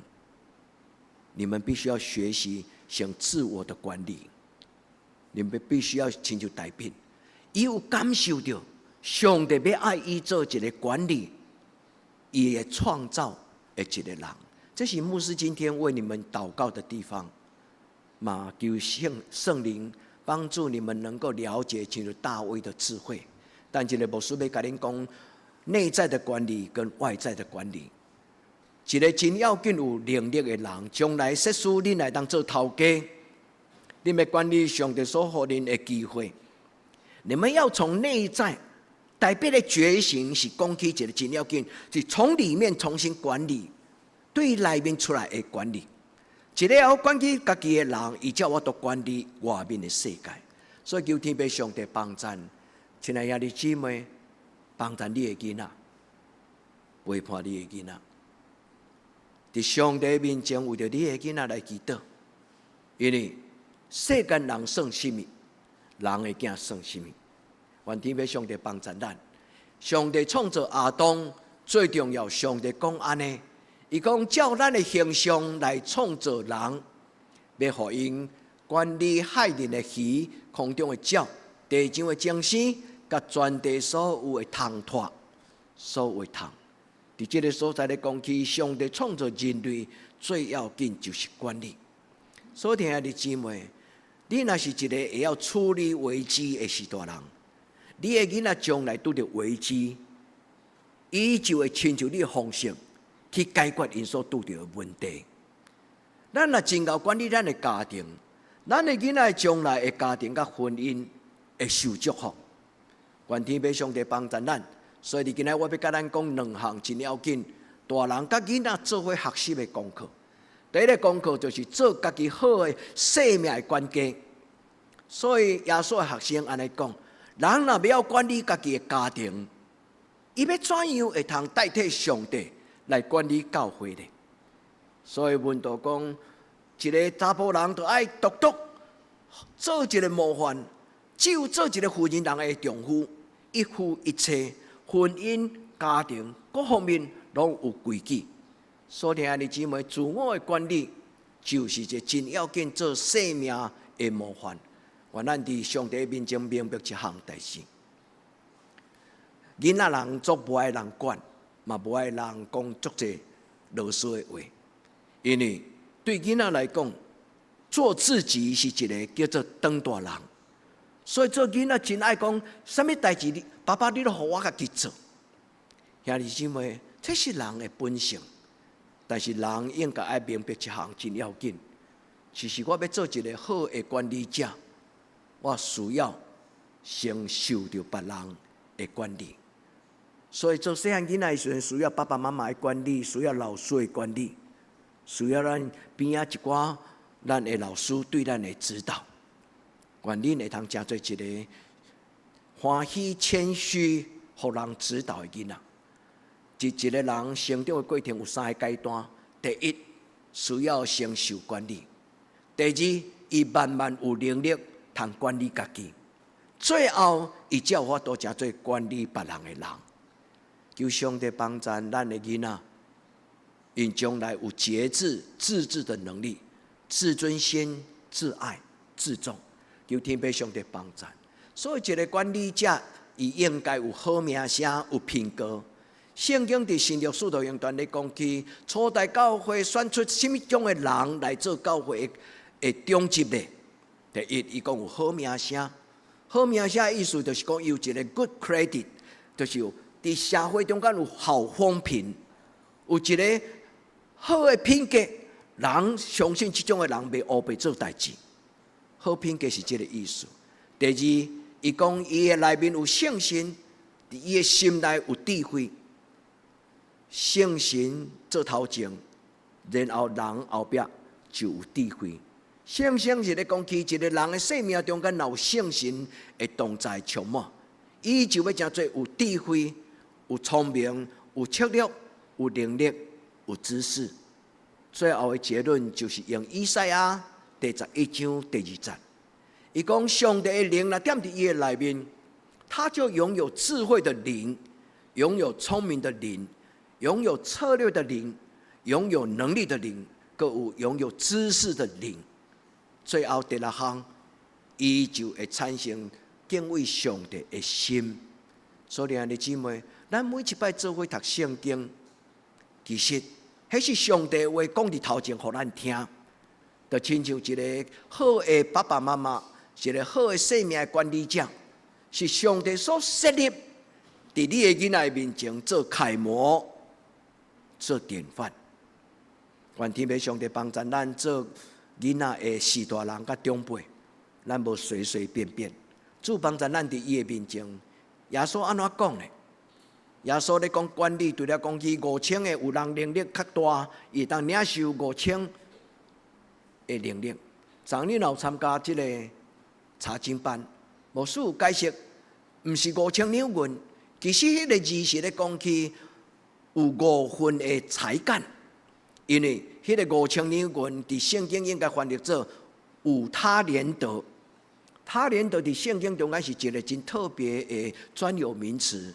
你們必須要學習像自我的管理。你們必須要親像大衛，伊有感受著上帝欲愛伊做一个管理伊的創造的一個人。這是牧師今天為你們禱告的地方。嘛，求聖靈幫助你們能夠了解進入大衛的智慧。但這個牧師欲共恁講內在的管理跟外在的管理。一個真要緊有能力的人，將來設使恁來當做頭家，恁欲管理上帝所予恁的機會。你們要從內在特別的覺醒，是講起一個真要緊，是從裡面重新管理，對內面出來的管理。一個會管理家己的人，伊才有法度管理外面的世界。所以求天父上帝幫贊，親愛兄弟姊妹，幫贊你的囡仔，陪伴你的囡仔。佇上帝面前，為著你的囡仔來祈禱，因為世間人算啥物，人的囝算啥物。願天父上帝幫贊咱。上帝創造亞當最重要，上帝講按呢，伊講照咱的形象來創造人，欲予𪜶管理海裡的魚、空中的鳥、地上的眾生，佮全地所有的蟲豸，所有的蟲。佇這个所在咧講起，上帝創造人類最要緊就是管理。所以，兄弟姊妹，你若是一个會曉處理危機的序大人，你的囡仔將來拄著危機，伊就會親像你的方式去解決𪜶所拄著的問題。咱若真𠢕管理咱的家庭，咱的囡仔將來的家庭佮婚姻會受祝福。願天父上帝幫助咱。所以，佇今仔我欲共咱講兩項真要緊，大人佮囡仔做伙學習的功課。第一个功課就是做家己好的生命的管家。所以耶穌的學生按呢講：人若欲曉管理家己的家庭，伊欲怎樣會通代替上帝來管理教會呢？所以門徒講，一个查埔人著愛獨獨做一个模範，只有做一个婦人人的丈夫，一夫一妻。婚姻、家庭各方面攏有規矩。所以兄弟姊妹，自我的管理就是一個真要緊做生命的模範。願咱佇上帝面前明白這項代誌。囡仔人足無愛人管，嘛無愛人講足濟囉嗦的話，因為對囡仔來講，做自己是一个叫做長大人。所以做囡仔真愛講，啥物代誌你爸爸你攏予我家己做。兄弟姊妹，這是人的本性，但是人應該愛明白一項真要緊。其實我欲做一个好的管理者，我需要先受著別人的管理。所以做細漢囡仔的時陣，需要爸爸媽媽的管理，需要老師的管理，需要咱邊仔一寡咱的老師對咱的指導。願恁會通成做一个歡喜謙虛、予人指導的囡仔。一個人成長的過程有三个階段：第一，需要先受管理；第二，伊慢慢有能力通管理家己；最後，伊才有法度成做管理別人的人。求上帝幫助咱的囡仔，𪜶將來有節制、自制的能力、自尊心、自愛、自重。求天父上帝幫助。所以，一个管理者，伊應該有好名聲、有品格。聖經佇新約使徒行傳咧講起，初代教會選出啥物種的人來做教會的長執咧？第一，伊講有好名聲。好名聲意思就是講有一个 good credit，就是佇社會中間有好風評，有一个好的品格，人相信這種的人袂烏白做代誌。好品格是這个意思。第二，伊講伊的內面有聖神，佇伊的心內有智慧。聖神做頭前，然後人後壁就有智慧。聖神是咧講起一个人的生命中間，若有聖神的同在充滿，伊就欲成做有智慧、有聰明、有策略、有能力、有知識。最後的結論就是用以賽亞第11章第二節，伊講上帝的靈若踮佇伊的內面，他就擁有智慧的靈，擁有聰明的靈，擁有策略的靈，擁有能力的靈，閣有擁有知識的靈。最後第六項，伊就會產生敬畏上帝的心。所以，兄弟姊妹，咱每一擺做伙讀聖經，其實彼是上帝話講佇頭前，予咱聽，就親像一个好的爸爸媽媽，一个好的生命的管理者，是上帝所設立，佇你的囡仔面前做楷模、做典範。願天父上帝幫助咱做囡仔的序大人佮長輩，咱無隨隨便便。主幫助咱佇伊的面前，耶穌按怎講呢？耶穌咧講管理，除了講起五千个有人能力較大，伊會當領受五千的能力。昨日有參加這個查經班，牧師有解釋，毋是5000兩銀，其實彼个字是咧講起有五份的才幹，因為彼个五千兩銀佇聖經應該翻譯做五他連得。他連得佇聖經中間是一个真特別的專有名詞，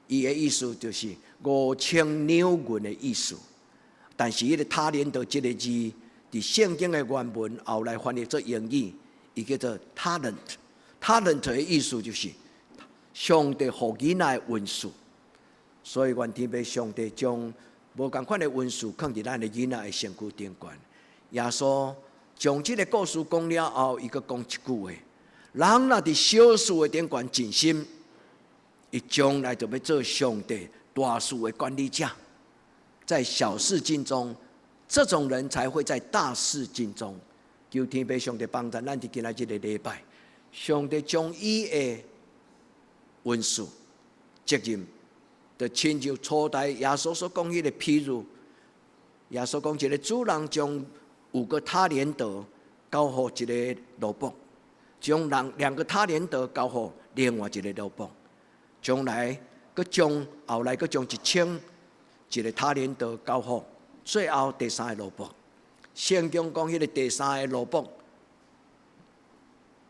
伊的意思就是五千兩銀的意思。但是彼个他連得這个字，佇聖經的原文後來翻譯做英語，伊叫做 talent。talent 的意思就是上帝予囡仔的恩賜。所以願天父上帝將無仝款的恩賜囥佇咱的囡仔的身軀頂懸。耶穌將這个故事講了後，伊閣講一句話：人若佇小事的頂懸盡心，伊將來就欲做上帝大事的管理者。在小事盡忠，這種人才會在大事盡忠。求天父上帝幫助咱佇今仔這個禮拜，上帝將伊的恩賜責任，就親像初代耶穌所講彼个譬喻，耶穌講一個主人將五個他連得交予一个奴僕，將人兩個他連得交予另外一個奴僕，將來閣將後來閣將一千一个他連得交予最後第三个奴僕。聖經講彼个第三个奴僕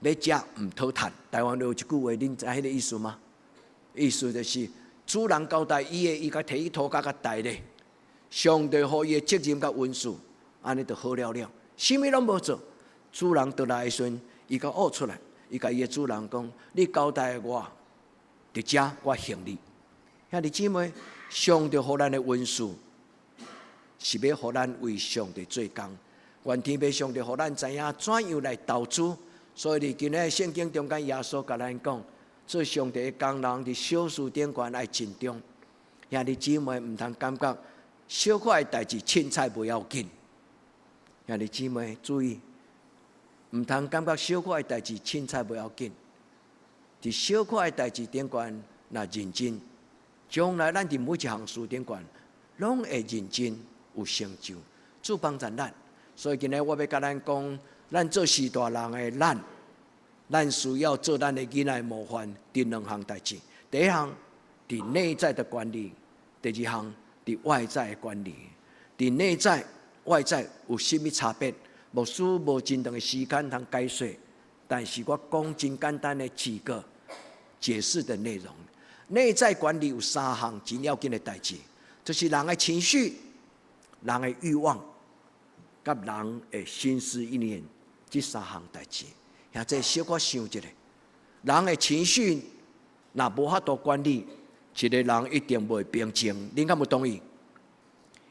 欲食毋討趁。台灣有一句話，恁知彼个意思嗎？意思就是主人交代伊的，伊共提去塗跤較大咧。上帝予伊的責任佮恩賜，按呢就好了了，啥物攏無做。主人倒來的時陣，伊共挖出來，伊共伊的主人講：你交代我，佇遮我還你。兄弟姊妹，上帝予咱的恩賜，是欲予咱為上帝做工。願天父上帝予咱知影怎樣來投資。所以佇今日聖經中間，耶穌共咱講，做上帝的工人，佇小事頂懸愛盡忠。兄弟姊妹，毋通感覺小可的代誌凊彩無要緊。兄弟姊妹注意，毋通感覺小可的代誌凊彩無要緊。佇小可的代誌頂懸，若認真，將來咱佇每一項事頂懸，攏會認真有成就。主幫助咱。所以今日我欲共咱講，咱做序大人的咱，咱需要做咱的囡仔模範，佇兩項代誌。第一項，佇內在的管理；第二項，佇外在的管理。佇內在、外在有啥物差別？牧師無真長的時間通解說，但是我講真簡單的幾個解釋的內容。內在管理有三項真要緊的代誌，就是人的情緒、人的慾望、佮人的心思意念，這三項代誌。兄弟小可想一下，人的情緒若無法度管理，一個人一定袂平靜。恁敢有同意？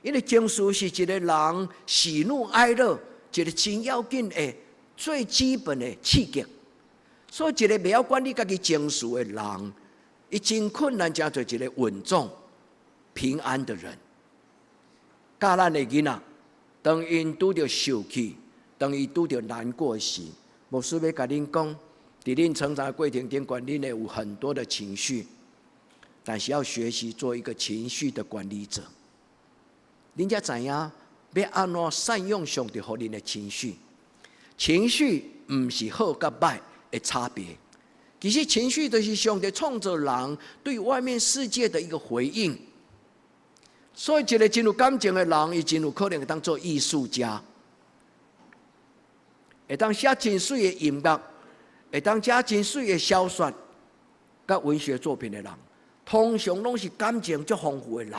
因為情緒是一個人喜怒哀樂一個真要緊的最基本的刺激。所以，一個袂曉管理家己情緒的人，伊真困難成做一個穩重、平安的人。教咱的囡仔，當𪜶拄著受氣，當伊拄著難過時，牧師欲共恁講，佇恁成長的過程頂懸，恁會有很多的情緒，但是要學習做一個情緒的管理者。恁才知影欲按怎善用上帝予恁的情緒。情緒毋是好佮歹的差別，其實情緒就是上帝創造人對外面世界的一個回應。所以，一個真有感情的人，伊真有可能會當做藝術家，會當寫真媠的音樂，會當寫真媠的小說，佮文學作品的人，通常攏是感情足豐富的人。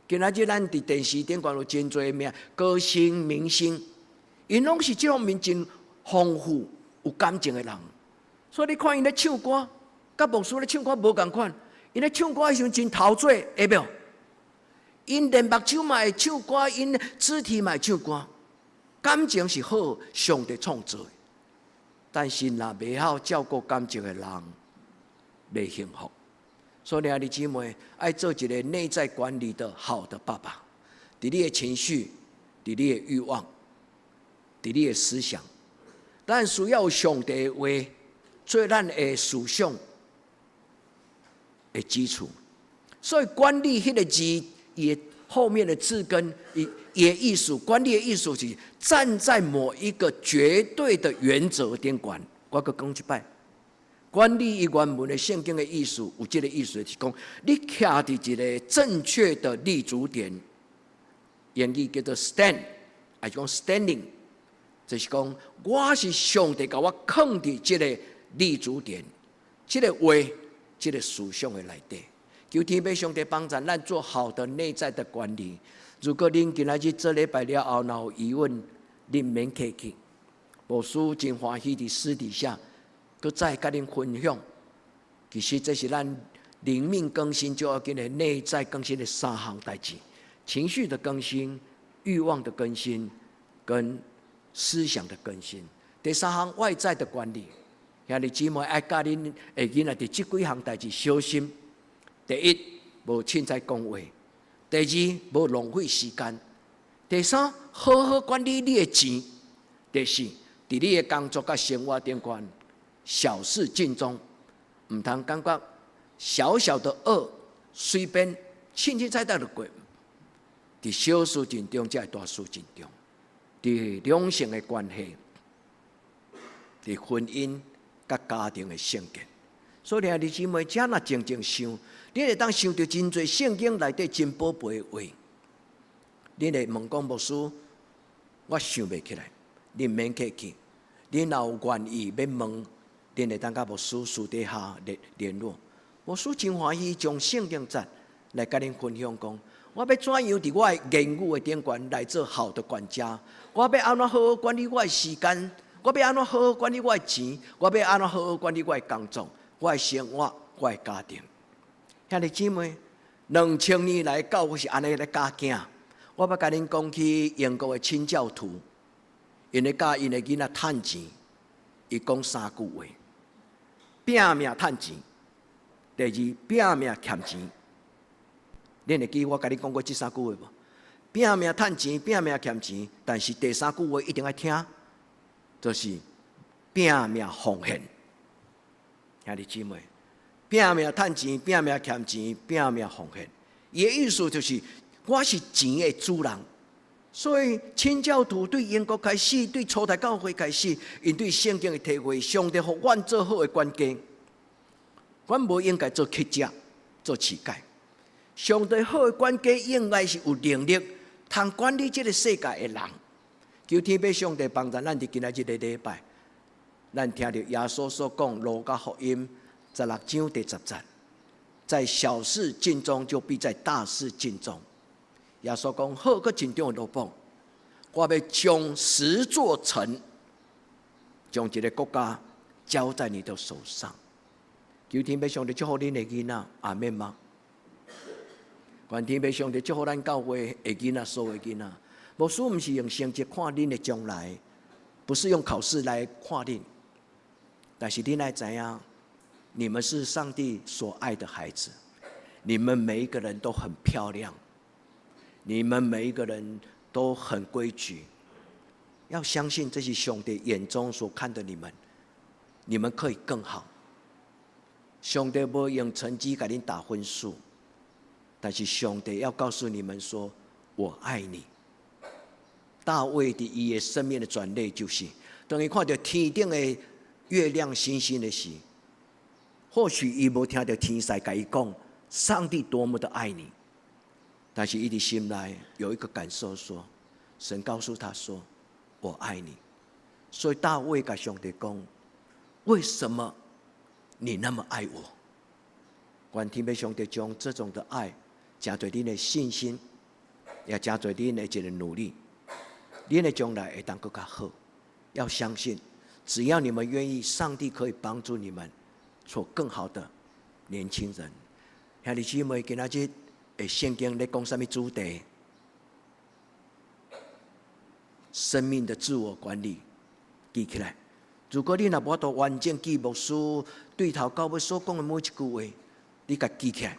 今仔日咱佇電視頂懸有真濟名歌星、明星，𪜶攏是這方面真豐富、有感情的人。所以你看𪜶咧唱歌，佮牧師咧唱歌無仝款。𪜶咧唱歌的時陣真陶醉，會無？𪜶連目睭嘛會唱歌，𪜶肢體嘛會唱歌，感情是好，上帝創造的。但是若袂曉照顧感情的人，袂幸福。所以兄弟姊妹，愛做一个內在管理的好的爸爸，佇你的情緒，佇你的慾望，佇你的思想，咱需要上帝的話做咱的思想的基礎。所以管理彼个字，伊的後面的字根，伊的意思，管理的意思是站在某一個絕對的原則頂懸。我閣講一擺，管理伊原文的聖經的意思，有這个意思，是講你徛佇一个正確的立足點，英語叫做 stand，還是講 standing，就是講我是上帝共我囥佇這个立足點，這个話，這个思想的內底。求天父上帝幫助咱做好的內在的管理。如果恁今仔日做禮拜了後，若有疑問，恁免客氣。牧師真歡喜佇私底下，閣再佮恁分享。其實這是咱靈命更新就要緊的內在更新的三項代誌：情緒的更新、慾望的更新、跟思想的更新。第三項外在的管理。兄弟姊妹愛教恁的囡仔佇這幾項代誌小心。第一，無凊彩講話；第二，無浪費時間；第三，好好管理你的錢；第四，佇你的工作佮生活頂懸，小事盡忠，毋通感覺小小的惡隨便凊凊彩彩就過。佇小事盡忠，才會大事盡忠。佇兩性的關係，佇婚姻佮家庭的聖潔。所以兄弟姊妹，遮若靜靜想，你會當想著真濟聖經內底真寶貝的話。你會問講牧師，我想袂起來，你毋免客氣。你若有願意欲問，恁會當佮牧師私底下聯聯絡。牧師真歡喜將聖經節來佮恁分享講，我欲怎樣佇我的言語的頂懸來做好的管家？我欲按怎好好管理我的時間？我欲按怎好好管理我的錢？我欲按怎好好管理我的工作？我的生活，我的家庭。兄弟姊妹，2000年來教會是按呢咧教囝。我捌共恁講起英國的清教徒，𪜶咧教𪜶的囡仔趁錢，伊講三句話：拚命趁錢，第二拚命儉錢。恁會記我共恁講過這三句話無？拚命趁錢，拚命儉錢，但是第三句話一定愛聽，就是拚命奉獻。兄弟姊妹，拚命趁錢，拚命儉錢，拚命奉獻。伊的意思就是，我是錢的主人。所以清教徒對英國開始，對初代教會開始，𪜶對聖經的體會，上帝予阮做好的管家，阮無應該做乞食、做乞丐。上帝好的管家應該是有能力通管理這个世界的人。求天父上帝幫助咱佇今仔日个禮拜，咱聽著耶穌所講路加福音16章第10節，在小事盡忠，就必在大事盡忠。耶穌講好閣盡忠的奴僕，我欲將十座城，將一个國家交在你的手上。求天父上帝祝福恁的囡仔，阿們嗎？願天父上帝祝福咱教會的囡仔，所有的囡仔。牧師毋是用成績看恁的將來，不是用考試來看恁，但是恁愛知影，你們是上帝所愛的孩子，你們每一個人都很漂亮，你們每一個人都很規矩，要相信這是上帝眼中所看的你們，你們可以更好。上帝無用成績共恁打分數，但是上帝要告訴你們說：我愛你。大衛佇伊的生命的轉捩，就是當伊看著天頂的月亮、星星的時，或許伊無聽著天使共伊講上帝多麼的愛你，但是伊佇心內有一個感受說，神告訴他說：我愛你。所以大衛共上帝講：為什麼你那麼愛我？願天父上帝將這種的愛加在恁的信心，也加在恁的一个努力，恁的將來會當閣較好。要相信，只要你們願意，上帝可以幫助你們做更好的年輕人。兄弟姊妹，今仔日的聖經咧講啥物主題？生命的自我管理，記起來。如果你若無法度完整記牧師對頭到尾所講的每一句話，你共記起來。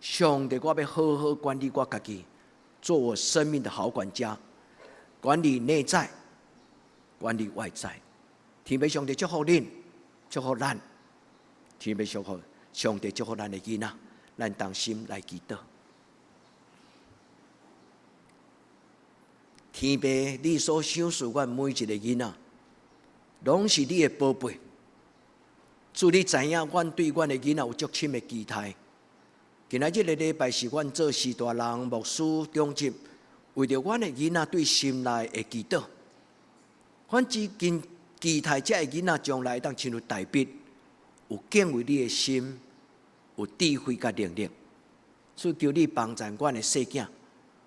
上帝，我欲好好管理我家己，做我生命的好管家，管理內在，管理外在。天父上帝祝福恁，祝福咱。天父祝福，上帝祝福咱的囡仔，咱同心來祈禱。天父，你所賞賜阮每一个囡仔，攏是你的寶貝。主，你知影，阮對阮的囡仔有足深的期待。今仔日个禮拜是阮做序大人、牧師、長執，為著阮的囡仔對心內的祈禱。阮只堅期待這个囡仔將來會當親像大衛，有敬畏你的心，有智慧佮能力。主求你幫助阮的細囝，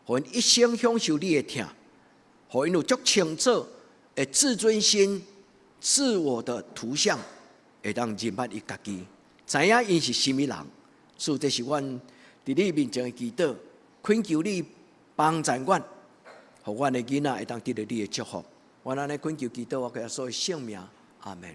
予𪜶一生享受你的疼。予𪜶有足清楚的自尊心、自我的圖像，會當認捌伊家己，知影𪜶是啥物人。主，這是阮佇你面前的祈禱，懇求你幫助阮，予阮的囡仔會當得著你的祝福。阮按呢懇求祈禱，我耶穌的聖名，阿門。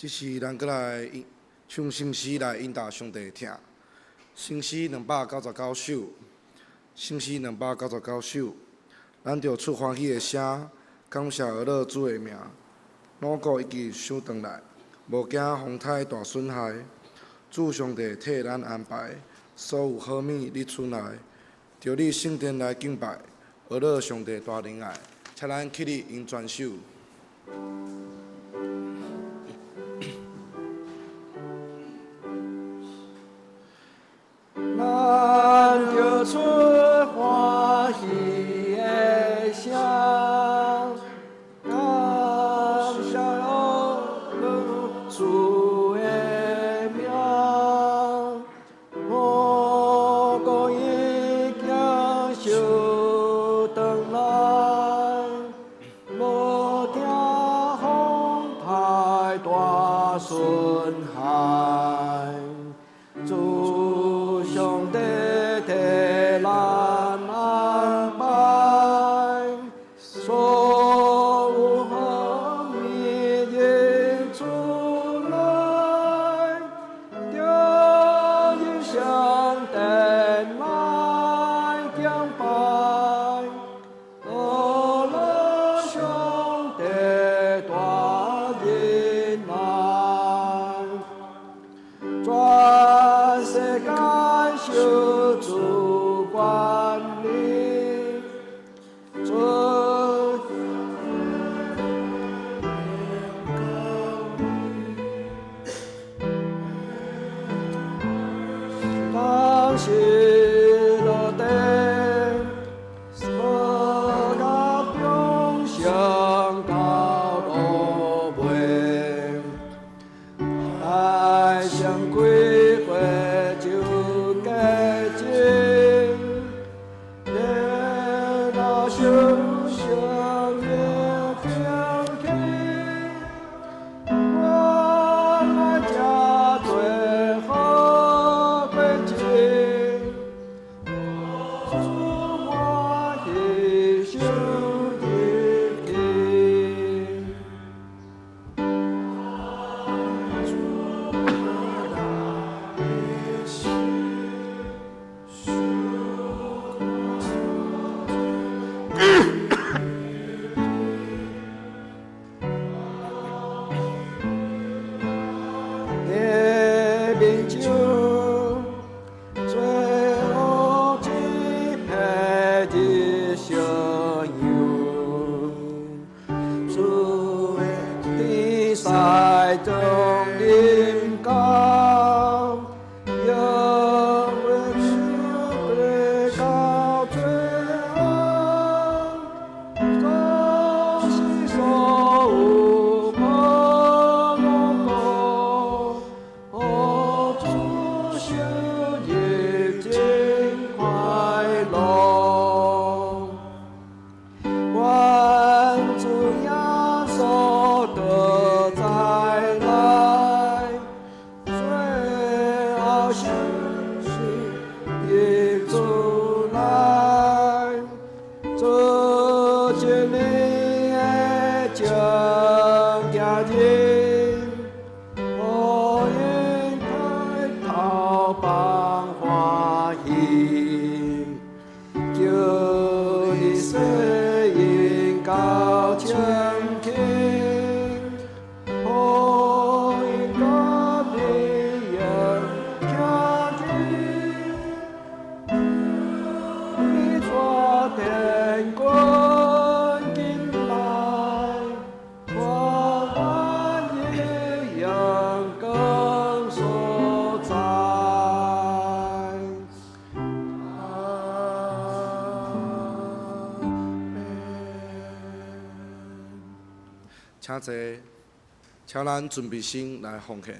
這時咱閣來唱聖詩來引導上帝疼。聖詩299首，聖詩299首，咱著出歡喜的聲，感謝阿樂主的名。魯國已經收轉來，無驚風颱大損害。主上帝替咱安排，所有好物你出來，著你聖殿來敬拜，阿樂上帝大仁愛，請咱起立用全首。咱著出歡喜的聲，感謝阿樂。受轉來，無聽風颱大損害，主上帝替咱安排，所有好物溢出來，著用上帝來敬拜，得了上帝大恩愛，全世界受主管理，主當時落地，無甲中上到落尾，大聲開會就潔淨，熱鬧受相的天氣，原來這做好過節，主歡喜受入去。的面酒，最後一批的小羊，主的天使中臨到，約會手到最後，總是所有無過，主受日真快樂。願主耶穌的再來，最後相信的主來，做一年的正行人，予𪜶抬頭放歡喜，叫你世人到清氣，予𪜶甲你用徛起，你帶天軍進來，看阮一樣光所在。阿門。請坐，請咱準備心來奉獻。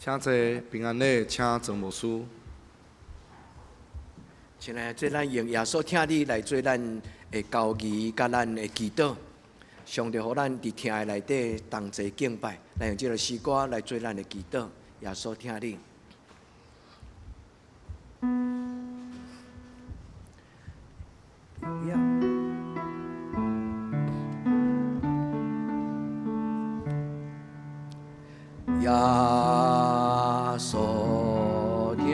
請坐，平安禮，請庄牧師。親愛的，做咱用耶穌疼你來做咱的交誼，佮咱的祈禱。上帝予咱佇疼的內底同齊敬拜，來用這个詩歌來做咱的祈禱。耶穌疼你。耶穌疼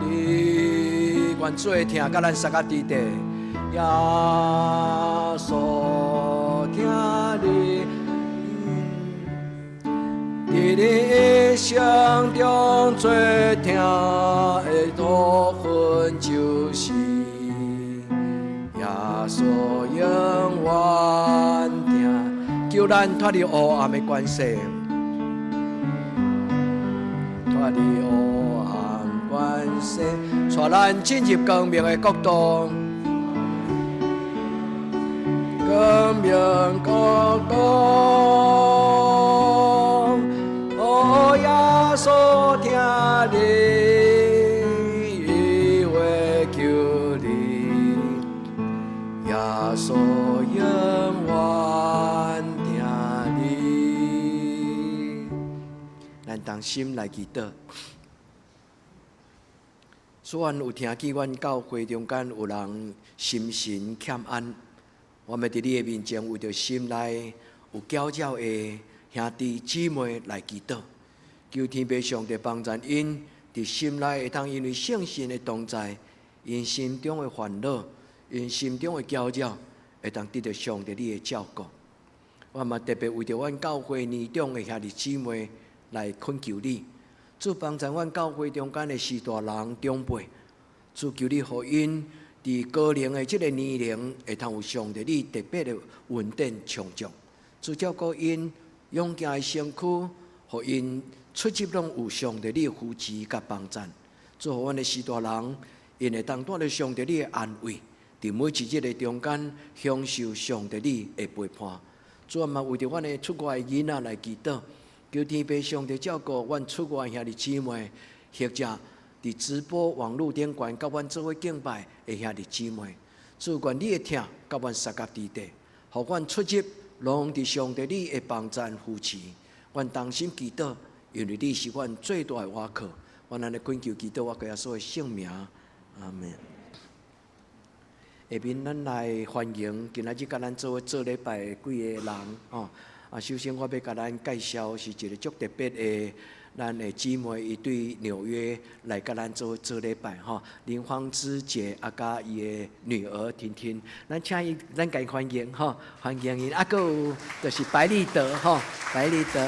你，願主的疼佮咱相佮佇地。耶穌疼你，佇你一生中最疼的部分，就是耶穌永遠疼，求咱脫離黑暗的關係。脫離黑暗關係，帶咱進入光明的國度。光明國度，哦，耶穌疼你，伊會救你，耶穌永遠疼你。咱同心來祈禱。主啊，有聽見阮教會中間有人心神欠安，我們佇你的面前為著心內有攪擾的兄弟姊妹來祈禱，求天父上帝幫助𪜶佇心內會當因為聖神的同在，𪜶心中的煩惱，𪜶心中的攪擾，會當得著上帝你的照顧。我嘛特別為著阮教會年長的兄弟姊妹來懇求你，主幫助阮教會中間的序大人長輩，主求你予𪜶佇高齡的這个年齡，會通有上帝你特別的恩典充足。主照顧𪜶勇健的身軀，予𪜶出入攏有上帝你的扶持佮幫贊。主予阮的序大人，𪜶會當帶著上帝你的安慰，佇每一日的中間享受上帝你的陪伴。主啊，嘛為著阮的出外的囡仔來祈禱，求天父上帝照顧阮出外兄弟姊妹，或者佇直播網路頂懸佮阮做伙敬拜的兄弟姊妹，主願你的疼佮阮相佮佇地，予阮出入攏佇上帝你的幫贊扶持。阮同心祈禱，因為你是阮最大的倚靠。阮按呢懇求祈禱，我耶穌的聖名，阿門。下面咱來歡迎今仔日佮咱做伙做禮拜的幾個人吼。啊，首先我欲共咱介紹是一个足特別的咱的姊妹，伊對紐約來佮咱做做禮拜吼。林芳芝姐啊，佮伊的女兒婷婷，咱請伊，咱共伊歡迎吼，歡迎𪜶。啊，閣有就是白立德吼，白立德，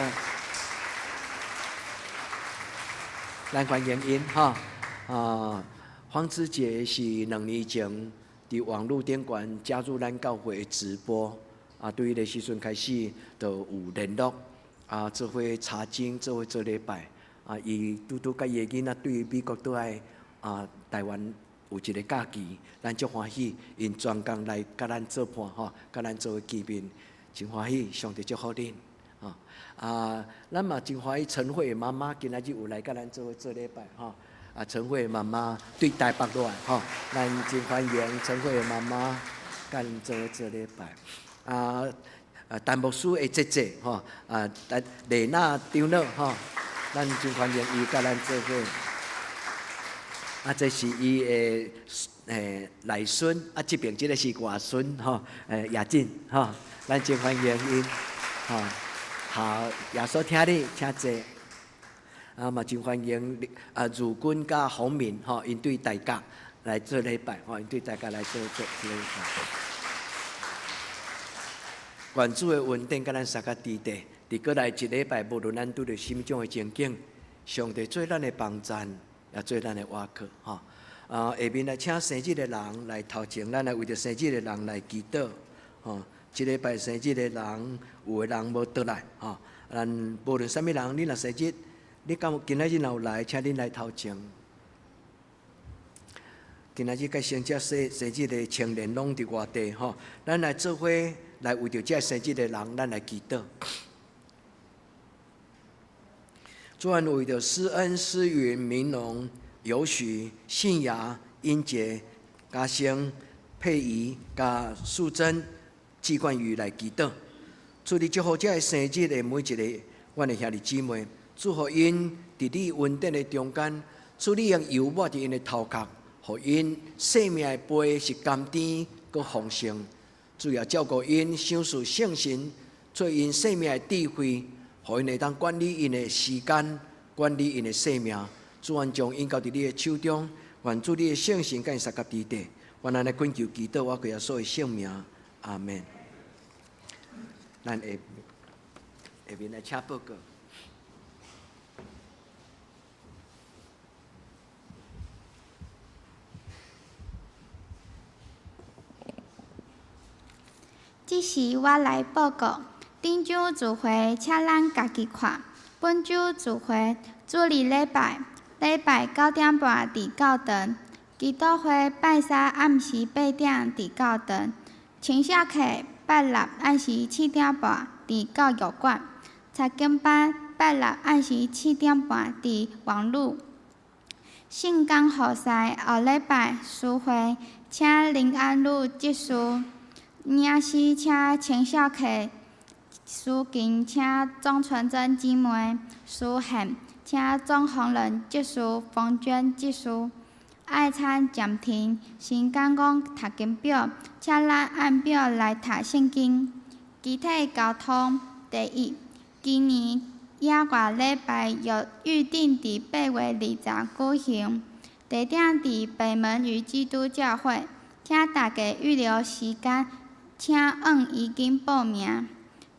咱歡迎𪜶吼。啊，芳芝姐是2年前佇網路頂懸加入咱教會的直播，啊，對彼个時陣開始就有聯絡，啊，做伙查經，做伙做禮拜，啊，伊拄拄佮伊的囡仔對美國倒來，啊，台灣有一个假期，咱足歡喜，𪜶專工來佮咱做伴吼，佮咱做伙見面，真歡喜，上帝祝福恁，吼，啊，咱嘛真歡喜陳慧媽媽今仔日有來佮咱做伙做禮拜吼。啊，陳慧媽媽對台北來吼，咱真歡迎陳慧媽媽佮咱做伙做禮拜。啊啊，陳牧師的姐姐吼，啊，麗娜長老吼，咱真歡迎伊佮咱做伙。啊，這是伊的內孫，啊，這邊這个是外孫吼，雅靜吼，咱真歡迎𪜶吼。好，耶穌疼你，請坐。啊，嘛真歡迎啊，如君佮洪敏吼，𪜶對大甲來做禮拜吼，𪜶對大甲來做做禮拜。願主的恩典佮咱相佮佇地，佇閣來一禮拜，無論咱拄著啥物種的情景，上帝做咱的幫贊，也做咱的倚靠吼。啊，下面來請生日的人來頭前，咱來為著生日的人來祈禱吼。這禮拜生日的人，有的人無倒來吼。咱無論啥物人，你若生日，你敢有今仔日若有來，請恁來頭前。今仔日佮生這生生日的青年攏佇外地吼，咱來做伙來為著這生日的人，咱來祈禱。主啊，為著施恩、施雲、明農、有許、信雅、英傑、嘉生、佩儀、佮素貞、季冠宇來祈禱。主你祝福這个生日的每一个阮的兄弟姊妹，祝福𪜶佇你恩典的中間，主你用油抹佇𪜶的頭殼，予𪜶生命的杯是甘甜閣豐盛。主也照顧𪜶，賞賜聖神，做𪜶生命的智慧，予𪜶會當管理𪜶的時間，管理𪜶的生命。主，阮將𪜶交佇你的手中，願主你的聖神佮𪜶相佮佇底。阮按呢懇求祈禱，我歸耶穌的聖名，阿門。咱下下面來請報告。這時我來報告，頂週聚會，請咱家己看。本週聚會，主日禮拜，禮拜9點半佇教堂；祈禱會拜三暗時8點佇教堂；青少課拜六暗時7點半佇教育館；查經班拜六暗時7點半佇網路。聖工服侍後禮拜司會，請林安女執事。領詩請青少課，司琴請鍾純真姊妹，司獻請鍾宏仁執事、馮娟執事。愛餐暫停，先講講讀經表，請咱按表來讀聖經。肢體溝通第一，今年野外禮拜有預定佇8月20舉行，地點佇北門與基督教會，請大家預留時間。請按已經報名。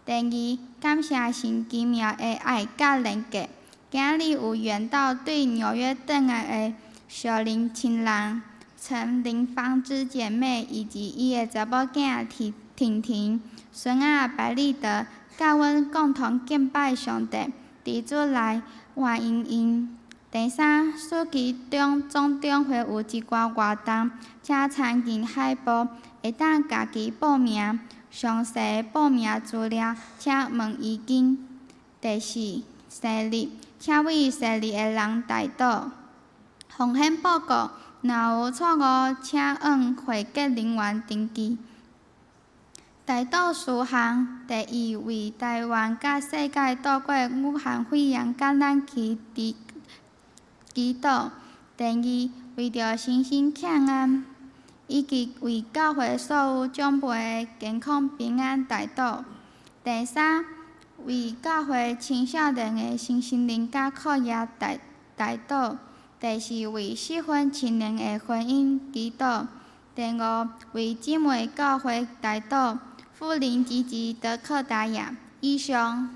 第二，感謝神奇妙的愛佮連結。今日有遠道對紐約轉來的屬靈親人陳林芳芝姐妹以及伊的查某囝婷婷、孫仔白立德，佮阮共同敬拜上帝，佇主內歡迎𪜶。第三，暑期中總長會有一寡活動，請參見海報，會當家己報名。詳細報名資料，請問伊金。第四，生日，請為生日的人代禱。風險報告，若有錯誤，請按會計人員登記。代禱事項：第一，為台灣佮世界度過武漢肺炎感染期祈禱；第二，為著身心平安，以及為教會所有長輩的健康平安代禱；第三，為教會青少年的身心靈佮課業代代禱；第四，為適婚青年的婚姻祈禱；第五，為姊妹教會代禱。富林吉吉德克達雅。以上。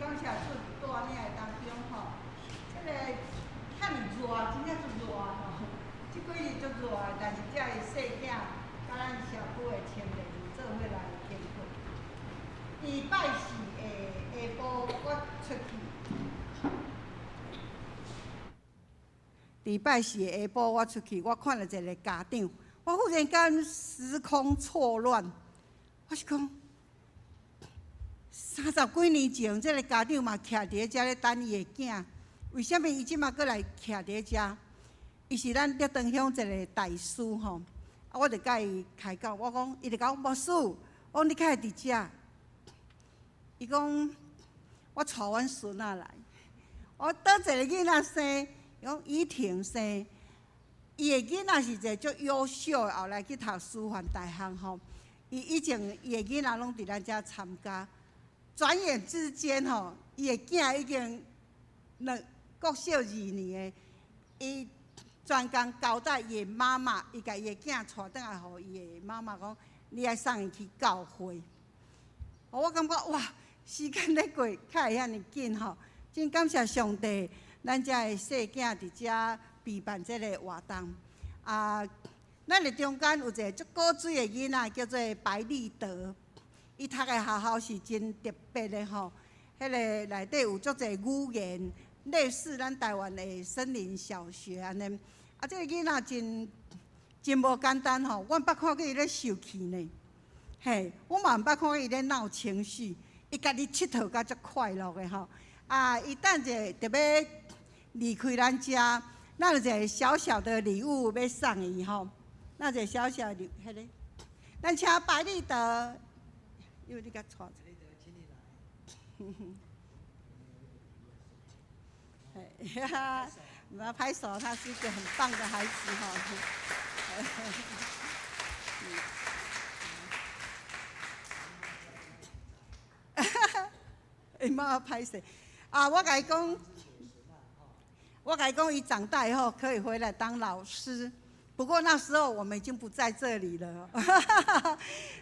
感谢主伫带领的当中吼，这个遐尔热，真正足热吼，这几日足热，但是遮的细囝佮咱社区的青年做伙来庆祝。伫拜四的下晡，我出去。伫拜四的下晡，我出去，我看著一个家长，我忽然间时空错乱，我是讲，三十几年前，这个家长嘛徛伫咧遮咧等伊的囝，为啥物伊这马阁来徛伫咧遮？伊是咱竹长乡一个大师吼，啊，我就佮伊开讲，我讲，伊就共我牧师，我讲你敢会伫遮？伊讲，我带阮孙仔来，我佗一个囡仔生？伊讲怡婷生，伊的囡仔是一个足优秀的，后来去读师范大学吼。伊以前伊的囡仔拢伫咱遮参加，转眼之间吼，伊的囝已经两国小二年的，伊专工交代伊的妈妈，伊共伊的囝带转来，予伊的妈妈讲，你爱送伊去教会。我感觉哇，时间咧过，较会遐尔紧吼，真感谢上帝，咱遮的细囝伫遮备办这个活动啊。咱的中间有一个足古锥的囡仔，叫做白立德，伊读的学校是真特别的吼。彼个内底有足济语言，类似咱台湾的森林小学按呢。啊，这个囡仔真真无简单吼，我毋捌看过伊咧受气呢。嘿，我嘛毋捌看过伊咧闹情绪，伊家己𨑨迌甲足快乐的吼。啊，伊等者著欲离开咱遮，咱有一个小小的礼物欲送伊吼。那一个小小的，彼个，咱请白立德，因为你共带。嘿，哈哈，我们要拍手，他是一个很棒的孩子哈。哈哈，欸，妈拍手啊！我共伊讲，我共伊讲，伊长大以后可以回来当老师。不过那时候我们已经不在这里了。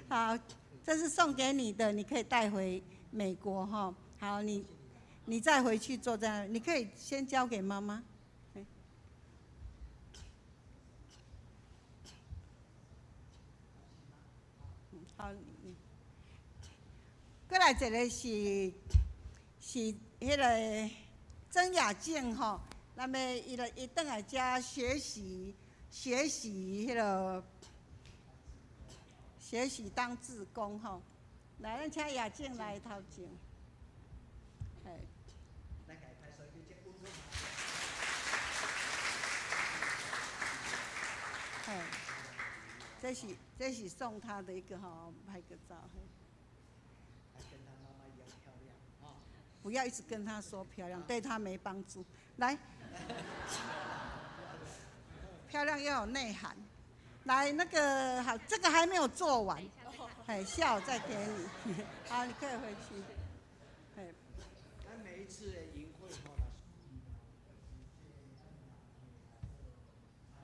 好，这是送给你的，你可以带回美国哈。好，你再回去坐在那，你可以先交给妈妈。好，过来一个是是彼个曾雅静吼，那么伊来伊转来遮学习。学习彼个，学习当志工吼，来，咱请雅静来头前。嘿。嘿，这是送他的一个吼，拍个照。不要一直跟他说漂亮，对他没帮助。来。漂亮要有内涵，来那个好，这个还没有做完，哎，下午再给你，好，你可以回去。哎，每一次的营会吼，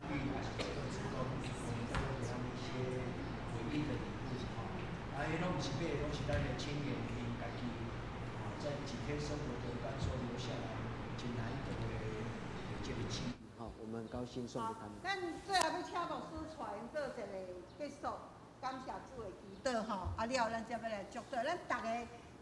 啊，彼拢毋是买的，拢是咱的青年𪜶家己，在几天生活的感受留下来，真难得的这个记忆。好，我们很高兴送给他们。咱最后欲请牧师带𪜶做一个结束，感谢主的祈祷吼，啊了后咱才欲来祝祷，咱逐个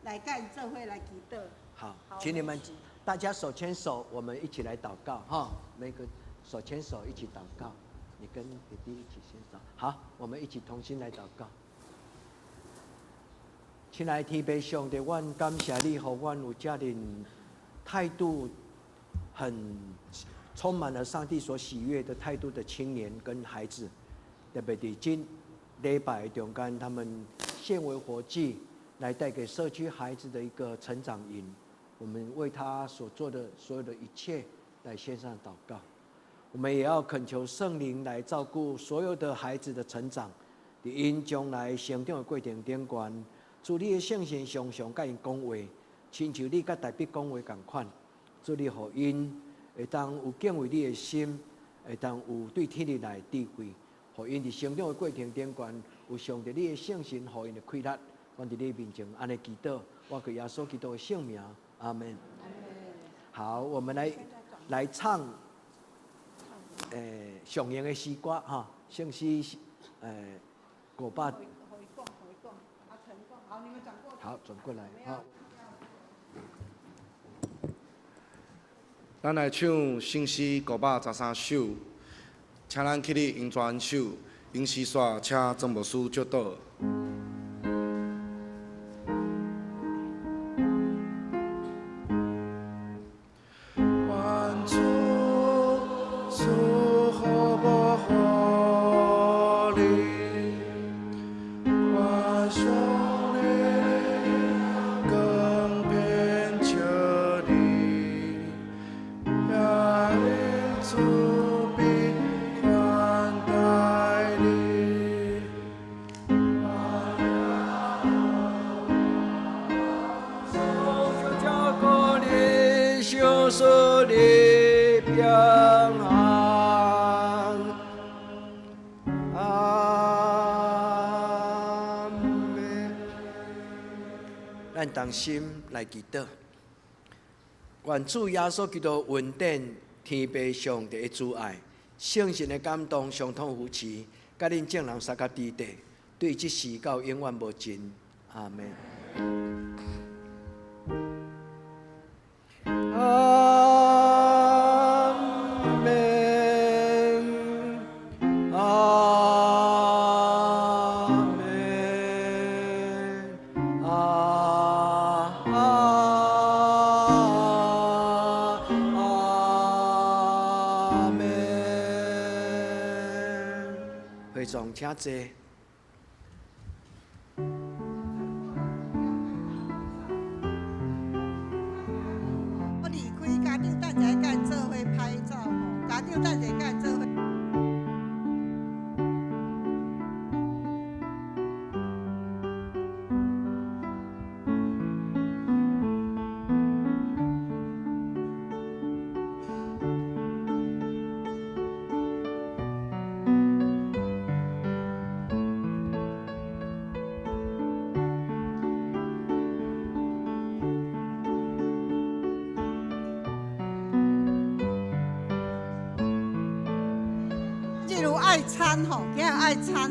来佮𪜶做伙来祈祷。好，请你们大家手牵手，我们一起来祷告哈。每个手牵手一起祷告，你跟弟弟一起牵手。好，我们一起同心来祷告。亲爱的天父上帝，阮感谢你，予阮有遮尔态度很充满了上帝所喜悦的态度的青年跟孩子，特别伫今礼拜中间，他们献为活祭，来带给社区孩子的一个成长营。我们为他所做的所有的一切来献上祷告。我们也要恳求圣灵来照顾所有的孩子的成长，伫𪜶将来成长的过程顶悬，主你的圣神常常佮𪜶讲话，亲像你佮大卫讲话仝款，主你予𪜶会当有敬畏你的心，会当有对天日来的智慧，予𪜶伫成长的过程顶悬，有上帝你的圣神予𪜶的气力。阮伫你面前按呢祈祷，我靠耶稣基督的圣名，阿門。好，我們來唱，上用的詩歌哈，聖詩，500。好，轉過來，好。咱來唱聖詩513首，請咱起立用全手，用詩煞請曾牧師祝禱。願主賜福保護你，願上帝光遍照你，也用慈悲寬待你。照顧你，相思你平安。阿們。咱同心來祈禱，願主耶穌基督恩典、天父上帝的慈愛、聖神的感動、相通扶持，佮恁眾人相佮佇底，對這時到永遠無盡。阿們。阿們，阿們，阿阿阿們。會眾請坐。我離開家長，等一下佮𪜶做伙拍照吼，家長等一下佮𪜶做伙。這有愛餐吼，今日愛餐，